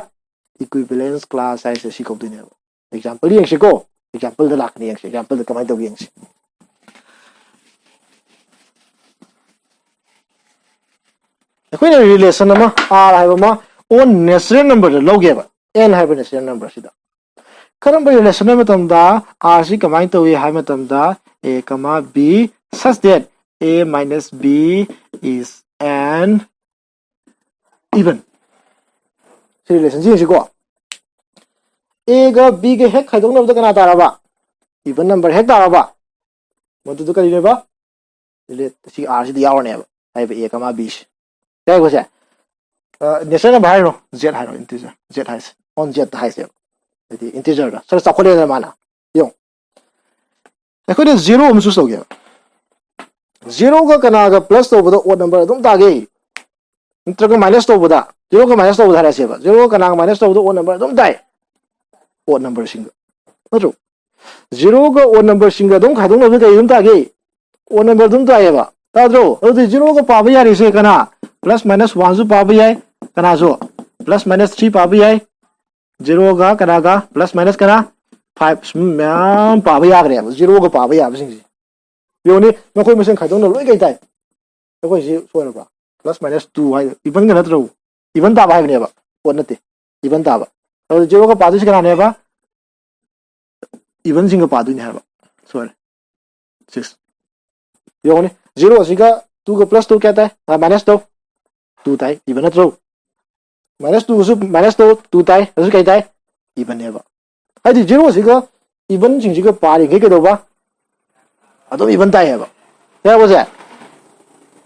ꯏꯀ꯭ꯋꯤꯚꯦꯂꯦꯟꯁ ꯀ꯭ꯂꯥꯁ ꯍꯥꯏꯁꯦ ꯁꯤ ꯀꯧꯗꯣꯏꯅꯦꯕ꯫ ꯑꯦꯛꯖꯥꯝꯄꯜ ꯌꯦꯡꯁꯤꯀꯣ꯫ ꯑꯦꯛꯖꯥꯝꯄꯜꯗ ꯂꯥꯛꯀꯅꯤ ꯌꯦꯡꯁꯤ꯫ ꯑꯦꯛꯖꯥꯝꯄꯜꯗ ꯀꯃꯥꯏꯅ ꯇꯧꯒꯦ ꯌꯦꯡꯁꯤ꯫ ꯑꯩꯈꯣꯏꯅ ꯔꯤꯂꯦꯁꯟ ꯑꯃ, ꯑꯥꯔ ꯍꯥꯏꯕ ꯑꯃ, ꯑꯣꯟ ꯅꯦꯆꯔꯦꯜ ꯅꯝꯕꯔꯗ ꯂꯧꯒꯦꯕ꯫ ꯑꯦꯟ ꯍꯥꯏꯕ ꯅꯦꯆꯔꯦꯜ ꯅꯝꯕꯔꯁꯤꯗ ꯀꯔꯝꯕ ꯔꯤꯂꯦꯁꯟ ꯍꯥꯏꯕ ꯃꯇꯝꯗ ꯑꯥꯔꯁꯤ ꯀꯃꯥꯏꯅ ꯇꯧꯏ ꯍꯥꯏꯕ ꯃꯇꯝꯗ, ꯑꯦ ꯀꯃꯥ B such that A minus B is an even. ꯁꯤ ꯔꯤꯂꯦꯁꯟꯁꯤ ꯌꯦꯡꯁꯤꯀꯣ꯫ ꯑꯦꯒ ꯕꯤꯒ ꯍꯦꯛ ꯈꯥꯏꯗꯣꯛꯅꯕꯗ ꯀꯅꯥ ꯇꯥꯔꯕ? Even number ꯍꯦꯛ ꯇꯥꯔꯕ? ꯃꯗꯨꯗ ꯀꯔꯤꯅꯦꯕ? ꯔꯤꯂꯦꯠ ꯁꯤ ꯑꯥꯔꯁꯤꯗ ꯌꯥꯎꯔꯅꯦꯕ꯫ ꯍꯥꯏꯕ ꯑꯦ ꯀꯃꯥ ꯕꯤꯁꯦ꯫ ꯀꯩ ꯍꯥꯏꯕꯁꯦ? ꯅꯦꯆꯔ ꯅꯝꯕꯔ ꯍꯥꯏꯔꯣ, ꯖꯦꯠ ꯍꯥꯏꯔꯣ, ꯏꯟꯇꯤꯖꯔ ꯖꯦꯠ ꯍꯥꯏꯁꯦ, ꯑꯣꯟ ꯖꯦꯠꯇ ꯍꯥꯏꯁꯦꯕ꯫ ꯍꯥꯏꯗꯤ ꯏꯟꯇꯤꯖꯔꯗ ꯈꯔ ꯆꯥꯎꯈꯠꯂꯦꯗꯅ ꯃꯥꯅ꯫ ꯌꯦꯡꯉꯣ, ꯑꯩꯈꯣꯏꯅ ꯖꯤꯔꯣ ꯑꯃ ꯆꯨꯁ ꯇꯧꯒꯦꯕ꯫ ꯖꯤꯔꯣꯒ ꯀꯅꯥꯒ ꯄ꯭ꯂꯁ ꯇꯧꯕꯗ ꯑꯣꯠ ꯅꯝꯕꯔ ꯑꯗꯨꯝ ꯇꯥꯒꯦ? ꯅꯠꯇ꯭ꯔꯒ ꯃꯥꯏꯅꯁ ꯇꯧꯕꯗ, ꯖꯤꯔꯣꯒ ꯃꯥꯏꯅꯁ ꯇꯧꯕꯗ ꯍꯥꯏꯔꯁꯦꯕ, ꯖꯤꯔꯣꯒ ꯀꯅꯥꯒ ꯃꯥꯏꯅꯁ ꯇꯧꯕꯗ ꯑꯣꯠ ꯅꯝꯕꯔ ꯑꯗꯨꯝ ꯇꯥꯏ? ꯑꯣꯠ ꯅꯝꯕꯔꯁꯤꯡꯗ, ꯅꯠꯇ꯭ꯔꯣ? ꯖꯤꯔꯣꯒ ꯑꯣꯠ ꯅꯝꯕꯔꯁꯤꯡꯒ ꯑꯗꯨꯝ ꯈꯥꯏꯗꯣꯛꯅꯕꯗ ꯀꯩ ꯑꯗꯨꯝ ꯇꯥꯒꯦ? ꯑꯣꯠ ꯅꯝꯕꯔ ꯑꯗꯨꯝ ꯇꯥꯏꯌꯦꯕ, ꯇꯥꯗ꯭ꯔꯣ? ꯑꯗꯨꯗꯤ ꯖꯤꯔꯣꯒ ꯄꯥꯕ ꯌꯥꯔꯤꯁꯦ ꯀꯅꯥ? ꯄ꯭ꯂꯁ ꯃꯥꯏꯅꯁ ꯋꯥꯟꯁꯨ ꯄꯥꯕ ꯌꯥꯏ, ꯀꯅꯥꯁꯨ? ꯄ꯭ꯂꯁ ꯃꯥꯏꯅꯁ ꯊ꯭ꯔꯤ ꯄꯥꯕ ꯌꯥꯏ, ꯖꯤꯔꯣꯒ ꯀꯅꯥꯒ? ꯄ꯭ꯂꯁ ꯃꯥꯏꯅꯁ ꯀꯅꯥ? ꯐꯥꯏꯚ꯫ ꯁꯨꯝ ꯃꯌꯥꯝ ꯄꯥꯕ ꯌꯥꯈ꯭ꯔꯦꯕ, ꯖꯤꯔꯣꯒ ꯄꯥꯕ ꯌꯥꯕꯁꯤꯡꯁꯦ꯫ ꯌꯦꯡꯉꯨꯅꯦ, ꯃꯈꯣꯏ ꯃꯁꯦꯟ ꯈꯥꯏꯗꯣꯛꯅ ꯂꯣꯏ ꯀꯩ ꯇꯥꯏ? ꯑꯩꯈꯣꯏꯁꯤ ꯁꯣꯏꯔꯕ? ꯄ꯭ꯂꯁ ꯃꯥꯏꯅꯁ ꯇꯨ ꯍꯥꯏ, ꯏꯚꯟꯒ ꯅꯠꯇ꯭ꯔꯣ? ꯏꯚꯟ ꯇꯥꯕ ꯍꯥꯏꯕꯅꯦꯕ, ꯑꯣꯠ ꯅꯠꯇꯦ, ꯏꯚꯟ ꯇꯥꯕ꯫ ꯑꯗꯨ ꯖꯤꯔꯣꯒ ꯄꯥꯗꯣꯏꯁꯤ ꯀꯅꯥꯅꯦꯕ? ꯏꯚꯟꯁꯤꯡꯒ ꯄꯥꯗꯣꯏꯅꯦ ꯍꯥꯏꯕ꯫ ꯁꯣꯏꯔꯦ꯫ ꯁꯤꯛꯁ꯫ ꯌꯦꯡꯉꯨꯅꯦ, ꯖꯤꯔꯣ ꯑꯁꯤꯒ ꯇꯨꯒ ꯄ꯭ꯂꯁ ꯇꯨ ꯀꯌꯥ ꯇꯥꯏ? Minus two. ꯇꯨ ꯇꯥꯏ, ꯏꯚꯟ ꯅꯠꯇ꯭ꯔꯣ? ꯃꯥꯏꯅꯁ ꯇꯨꯁꯨ, ꯃꯥꯏꯅꯁ ꯇꯨ, ꯇꯨ ꯇꯥꯏ, ꯑꯗꯨꯁꯨ ꯀꯩ ꯇꯥꯏ? ꯏꯚꯟꯅꯦꯕ꯫ ꯍꯥꯏꯗꯤ ꯖꯤꯔꯣꯁꯤꯒ ꯏꯚꯟꯁꯤꯡꯁꯤꯒ ꯄꯥꯔꯤꯈꯩ ꯀꯩꯗꯧꯕ? ꯑꯗꯨꯝ ꯏꯚꯟ ꯇꯥꯏꯌꯦꯕ꯫ ꯌꯥꯔꯕꯁꯦ?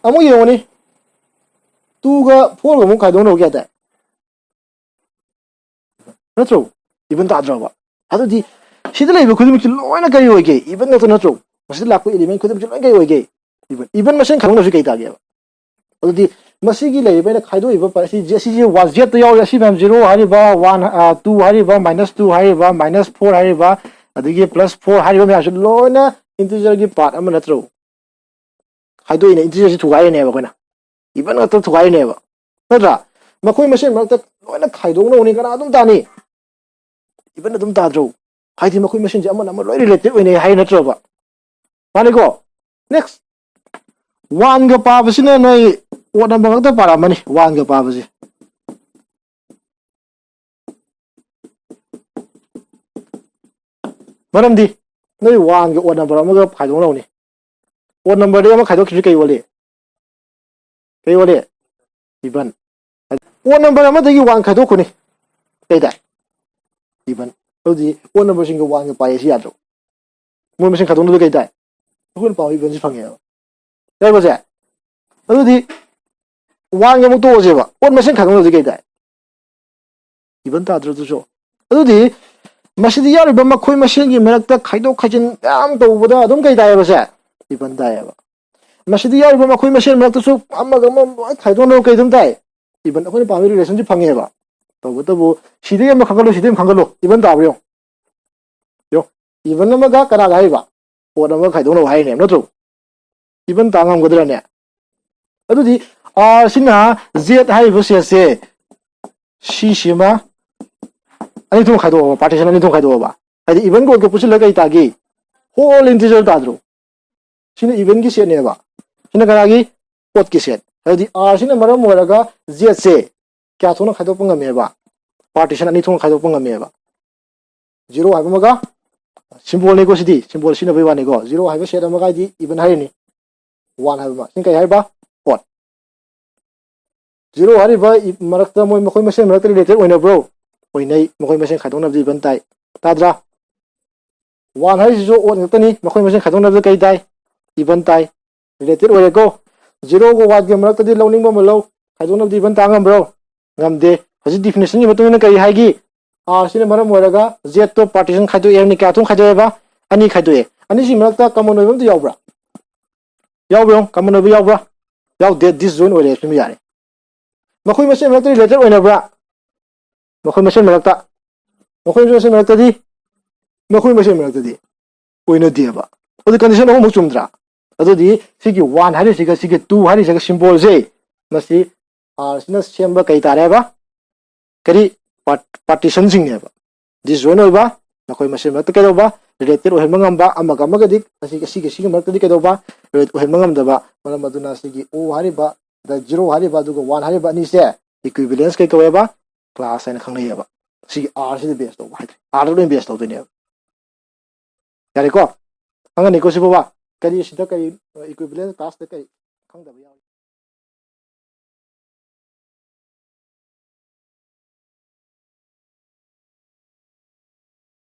ꯑꯃꯨꯛ ꯌꯦꯡꯉꯨꯅꯤ, ꯇꯨꯒ ꯐꯣꯔꯒ ꯑꯃꯨꯛ ꯈꯥꯏꯗꯣꯛꯅꯕ ꯀꯌꯥ ꯇꯥꯏ? ꯅꯠꯇ꯭ꯔꯣ? ꯏꯚꯟ ꯇꯥꯗ꯭ꯔꯕ? ꯑꯗꯨꯗꯤ ꯁꯤꯗ ꯂꯩꯕ ꯈꯨꯗꯤꯡꯃꯛꯁꯤ ꯂꯣꯏꯅ ꯀꯔꯤ ꯑꯣꯏꯒꯦ? ꯏꯚꯟ ꯉꯥꯛꯇ ꯅꯠꯇ꯭ꯔꯣ? ꯃꯁꯤꯗ ꯂꯥꯛꯄ ꯏꯂꯤꯃꯦꯟ ꯈꯨꯗꯤꯡꯃꯛꯁꯤ ꯂꯣꯏꯅ ꯀꯔꯤ ꯑꯣꯏꯒꯦ? ꯏꯚꯟ꯫ ꯏꯚꯟ ꯃꯁꯦꯟ ꯈꯥꯏꯗꯣꯛꯅꯕꯁꯤ ꯀꯩ ꯇꯥꯒꯦꯕ? ꯑꯗꯨꯗꯤ ꯃꯁꯤꯒꯤ ꯂꯩꯔꯤꯕ ꯑꯩꯅ ꯈꯥꯏꯗꯣꯛꯏꯕ ꯄ-, ꯁꯤ, ꯑꯁꯤꯁꯦ ꯋꯥꯟ ꯖꯦꯠꯇ ꯌꯥꯎꯔꯤ, ꯑꯁꯤ ꯃꯌꯥꯝ ꯖꯤꯔꯣ ꯍꯥꯏꯔꯤꯕ, ꯋꯥꯟ, ꯑ, ꯇꯨ ꯍꯥꯏꯔꯤꯕ, ꯃꯥꯏꯅꯁ ꯇꯨ ꯍꯥꯏꯔꯤꯕ, ꯃꯥꯏꯅꯁ ꯐꯣꯔ ꯍꯥꯏꯔꯤꯕ, ꯑꯗꯒꯤ ꯄ꯭ꯂꯁ ꯐꯣꯔ ꯍꯥꯏꯔꯤꯕ ꯃꯌꯥꯝꯁꯤ ꯂꯣꯏꯅ ꯏꯟꯇꯤꯖꯔꯒꯤ ꯄꯥꯔꯠ ꯑꯃ ꯅꯠꯇ꯭ꯔꯣ? ꯈꯥꯏꯗꯣꯛꯏꯅꯦ, ꯏꯟꯇꯤꯖꯔꯁꯤ ꯊꯨꯒꯥꯏꯔꯤꯅꯦꯕ ꯑꯩꯈꯣꯏꯅ, ꯏꯚꯟ ꯉꯥꯛꯇ ꯊꯨꯒꯥꯏꯔꯤꯅꯦꯕ, ꯅꯠꯇ꯭ꯔꯥ? ꯃꯈꯣꯏ ꯃꯁꯦꯟ ꯃꯔꯛꯇ ꯂꯣꯏꯅ ꯈꯥꯏꯗꯣꯛꯅꯧꯅꯤ, ꯀꯅꯥ ꯑꯗꯨꯝ ꯇꯥꯅꯤ? ꯏꯚꯟ ꯑꯗꯨꯝ ꯇꯥꯗ꯭ꯔꯣ? ꯍꯥꯏꯗꯤ ꯃꯈꯣꯏ ꯃꯁꯦꯟꯁꯦ ꯑꯃꯅ ꯑꯃ ꯂꯣꯏ ꯔꯤꯂꯦꯇꯦꯠ ꯑꯣꯏꯅꯩ ꯍꯥꯏ ꯅꯠꯇ꯭ꯔꯕ? ꯃꯥꯅꯤꯀꯣ? ꯅꯦꯛꯁ, ꯋꯥꯟꯒ ꯄꯥꯕꯁꯤꯅ ꯅꯣꯏ ꯑꯣꯠ ꯅꯝꯕꯔ ꯉꯥꯛꯇ ꯄꯥꯔꯛꯑꯃꯅꯤ, ꯋꯥꯟꯒ ꯄꯥꯕꯁꯦ꯫ ꯃꯔꯝꯗꯤ ꯅꯣꯏ ꯋꯥꯟꯒ ꯑꯣꯠ ꯅꯝꯕꯔ ꯑꯃꯒ ꯈꯥꯏꯗꯣꯛꯅꯧꯅꯤ꯫ Odd number ꯗꯒꯤ ꯑꯃ ꯈꯥꯏꯗꯣꯛꯈꯤꯕꯁꯤ ꯀꯩ ꯑꯣꯜꯂꯤ? ꯀꯩ ꯑꯣꯜꯂꯤ? Even. Odd number ꯑꯃꯗꯒꯤ one ꯈꯥꯏꯗꯣꯛꯈꯣꯅꯤ, ꯀꯩ ꯇꯥꯏ? Even. ꯑꯗꯨꯗꯤ odd number ꯁꯤꯡꯒ one ꯒ ꯄꯥꯏ ꯑꯁꯤ ꯌꯥꯗ꯭ꯔꯣ? ꯃꯣꯏ ꯃꯁꯤꯡ ꯈꯥꯏꯗꯣꯛꯅꯕꯗ ꯀꯩ ꯇꯥꯏ? ꯑꯩꯈꯣꯏꯅ ꯄꯥꯝꯕ even ꯁꯤ ꯐꯪꯉꯦꯕ꯫ ꯌꯥꯏꯀꯣ ꯁꯦ? ꯑꯗꯨꯗꯤ one ꯒ ꯑꯃꯨꯛ ꯇꯣꯛꯑꯁꯦꯕ꯫ Odd ꯃꯁꯤꯡ ꯈꯥꯏꯗꯣꯛꯅꯕꯗꯤ ꯀꯩ ꯇꯥꯏ? Even ꯇꯥꯗ꯭ꯔꯣ ꯑꯗꯨꯁꯨ? ꯑꯗꯨꯗꯤ ꯃꯁꯤꯗ ꯌꯥꯎꯔꯤꯕ ꯃꯈꯣꯏ ꯃꯁꯦꯜꯒꯤ ꯃꯔꯛꯇ ꯈꯥꯏꯗꯣꯛ ꯈꯥꯏꯖꯤꯟ ꯃꯌꯥꯝ ꯇꯧꯕꯗ ꯑꯗꯨꯝ ꯀꯩ ꯇꯥꯏꯌꯦꯕ ꯁꯦ? Even ꯇꯥꯏꯌꯦꯕ꯫ ꯃꯁꯤꯗ ꯌꯥꯎꯔꯤꯕ ꯃꯈꯣꯏ ꯃꯁꯦꯜ ꯃꯔꯛꯇꯁꯨ ꯑꯃꯒ ꯑꯃ ꯂꯣꯏ ꯈꯥꯏꯗꯣꯛꯅꯕ ꯀꯩ ꯑꯗꯨꯝ ꯇꯥꯏ? Even, ꯑꯩꯈꯣꯏꯅ ꯄꯥꯝꯃꯤ relation ꯁꯤ ꯐꯪꯉꯦꯕ꯫ ꯇꯧꯕꯇꯕꯨ ꯁꯤꯗꯒꯤ ꯑꯃ ꯈꯟꯒꯠꯂꯨ, ꯁꯤꯗꯒꯤ ꯑꯃ ꯈꯟꯒꯠꯂꯨ, even ꯇꯥꯕ꯭ꯔꯥ ꯌꯦꯡꯉꯨ꯫ ꯌꯦꯡꯉꯨ, even ꯑꯃꯒ ꯀꯅꯥꯒ ꯍꯥꯏꯔꯤꯕ? Odd ꯑꯃꯒ ꯈꯥꯏꯗꯣꯛꯅꯕ ꯍꯥꯏꯔꯤꯅꯦꯕ, ꯅꯠꯇ꯭ꯔꯣ? Even ꯇꯥ ꯉꯝꯒꯗ꯭ꯔꯅꯦ? ꯑꯗꯨꯗꯤ R ꯁꯤꯅ Z ꯍꯥꯏꯔꯤꯕ set ꯁꯦ, ꯁꯤꯁꯤꯃ ꯑꯅꯤ ꯊꯣꯛꯅ ꯈꯥꯏꯗꯣꯛꯑꯕ, partition ꯑꯅꯤ ꯊꯣꯛꯅ ꯈꯥꯏꯗꯣꯛꯑꯕ, ꯍꯥꯏꯗꯤ even ꯒ odd ꯒ ꯄꯨꯟꯁꯤꯜꯂꯒ ꯀꯩ ꯇꯥꯒꯦ? Whole integer ꯇꯥꯗ꯭ꯔꯣ? ꯁꯤꯅ even ꯒꯤ set ꯅꯦꯕ, ꯁꯤꯅ ꯀꯅꯥꯒꯤ? Odd ꯀꯤ set꯫ ꯑꯗꯨꯗꯤ R ꯁꯤꯅ ꯃꯔꯝ ꯑꯣꯏꯔꯒ Z ꯁꯦ ꯀꯌꯥ ꯊꯣꯛꯅ ꯈꯥꯏꯗꯣꯛꯄ ꯉꯝꯃꯦꯕ? Partition ꯑꯅꯤ ꯊꯣꯛꯅ ꯈꯥꯏꯗꯣꯛꯄ ꯉꯝꯃꯦꯕ꯫ Zero ꯍꯥꯏꯕ ꯑꯃꯒ, symbol ꯅꯤꯀꯣ ꯁꯤꯗꯤ, symbol ꯁꯤꯖꯤꯟꯅꯕꯒꯤ ꯋꯥꯅꯤꯀꯣ꯫ Zero ꯍꯥꯏꯕ set ꯑꯃꯒ ꯍꯥꯏꯗꯤ even ꯍꯥꯏꯔꯤꯅꯤ꯫ One ꯍꯥꯏꯕ ꯑꯃ, ꯁꯤꯅ ꯀꯩ ꯍꯥꯏꯔꯤꯕ? Odd꯫ Zero ꯍꯥꯏꯔꯤꯕ ꯃꯔꯛꯇ ꯃꯣꯏ, ꯃꯈꯣꯏ ꯃꯁꯦꯜ ꯃꯔꯛꯇ related ꯑꯣꯏꯅꯕ꯭ꯔꯣ? ꯑꯣꯏꯅꯩ꯫ ꯃꯈꯣꯏ ꯃꯁꯦꯜ ꯈꯥꯏꯗꯣꯛꯅꯕꯗꯤ even ꯇꯥꯏ꯫ ꯇꯥꯗ꯭ꯔꯥ? One ꯍꯥꯏꯔꯤꯁꯤꯁꯨ odd ꯉꯥꯛꯇꯅꯤ꯫ ꯃꯈꯣꯏ ꯃꯁꯦꯜ ꯈꯥꯏꯗꯣꯛꯅꯕꯗ ꯀꯩ ꯇꯥꯏ? Even ꯇꯥꯏ꯫ Related ꯑꯣꯏꯔꯦꯀꯣ꯫ Zero ꯒ one ꯒ ꯃꯔꯛꯇꯗꯤ ꯂꯧꯅꯤꯡꯕ ꯑꯃ ꯂꯧ꯫ ꯈꯥꯏꯗꯣꯛꯅꯕꯗꯤ even ꯇꯥ ꯉꯝꯕ꯭ꯔꯣ? ꯉꯝꯗꯦ꯫ ꯍꯧꯖꯤꯛ definition ꯒꯤ ꯃꯇꯨꯡ ꯏꯟꯅ ꯀꯔꯤ ꯍꯥꯏꯒꯦ? R ꯁꯤꯅ ꯃꯔꯝ ꯑꯣꯏꯔꯒ Z ꯇꯣ partition ꯈꯥꯏꯗꯣꯛꯑꯦ ꯍꯥꯏꯕꯅꯤ꯫ ꯀꯌꯥ ꯊꯣꯛꯅ ꯈꯥꯏꯗꯣꯛꯑꯦꯕ? ꯑꯅꯤ ꯈꯥꯏꯗꯣꯛꯑꯦ꯫ ꯑꯅꯤꯁꯤ ꯃꯔꯛꯇ common ꯑꯣꯏꯕ ꯑꯝꯇ ꯌꯥꯎꯕ꯭ꯔꯥ? ꯌꯥꯎꯕ꯭ꯔꯥ ꯌꯦꯡꯉꯨ, common ꯑꯣꯏꯕ ꯌꯥꯎꯕ꯭ꯔꯥ? ꯌꯥꯎꯗꯦ, disjoint ꯑꯣꯏꯔꯦ ꯁꯤꯃ ꯌꯥꯔꯦ꯫ ꯃꯈꯣꯏ ꯃꯁꯦꯜ ꯃꯔꯛꯇ related ꯑꯣꯏꯅꯕ꯭ꯔꯥ? ꯃꯈꯣꯏ ꯃꯁꯦꯜ ꯃꯔꯛꯇ, ꯃꯈꯣꯏ ꯃꯁꯦꯜ ꯃꯔꯛꯇꯗꯤ, ꯃꯈꯣꯏ ꯃꯁꯦꯜ ꯃꯔꯛꯇꯗꯤ ꯑꯣꯏꯅꯗꯦꯕ꯫ ꯑꯗꯨꯗꯤ condition ꯑꯍꯨꯝꯃꯛ ꯆꯨꯝꯗ꯭ꯔꯥ? ꯑꯗꯨꯗꯤ ꯁꯤꯒꯤ one ꯍꯥꯏꯔꯤꯁꯤꯒ ꯁꯤꯒꯤ two ꯍꯥꯏꯔꯤꯁꯤꯒ symbol ꯁꯦ, ꯃꯁꯤ R ꯁꯤꯅ ꯁꯦꯝꯕ ꯀꯩ ꯇꯥꯔꯦꯕ? ꯀꯔꯤ? Part-, partition ꯁꯤꯡꯅꯦꯕ꯫ Disjoint ꯑꯣꯏꯕ, ꯃꯈꯣꯏ ꯃꯁꯦꯜ ꯃꯔꯛꯇ ꯀꯩꯗꯧꯕ? Related ꯑꯣꯏꯍꯟꯕ ꯉꯝꯕ, ꯑꯃꯒ ꯑꯃꯒꯗꯤ, ꯑꯁꯤꯒ, ꯑꯁꯤꯒ, ꯁꯤꯒꯤ ꯃꯔꯛꯇꯗꯤ ꯀꯩꯗꯧꯕ? Relate ꯑꯣꯏꯍꯟꯕ ꯉꯝꯗꯕ꯫ ꯃꯔꯝ ꯑꯗꯨꯅ ꯁꯤꯒꯤ O ꯍꯥꯏꯔꯤꯕ, the zero ꯍꯥꯏꯔꯤꯕ, ꯑꯗꯨꯒ one ꯍꯥꯏꯔꯤꯕ ꯑꯅꯤꯁꯦ equivalence ꯀꯩ ꯀꯧꯋꯦꯕ? Class ꯍꯥꯏꯅ ꯈꯪꯅꯩꯌꯦꯕ꯫ ꯁꯤꯒꯤ R ꯁꯤꯗ base ꯇꯧꯕ ꯍꯥꯏꯇꯥꯔꯦ꯫ R ꯗ ꯂꯣꯏ base ꯇꯧꯗꯣꯏꯅꯦꯕ꯫ ꯌꯥꯔꯦꯀꯣ? ꯈꯪꯉꯅꯤꯀꯣ ꯁꯤꯕꯣꯕ? ꯀꯔꯤ ꯁꯤꯗ ꯀꯔꯤ equivalent classꯇ ꯀꯔꯤ ꯈꯪꯗꯕ ꯌꯥꯎꯔꯤ?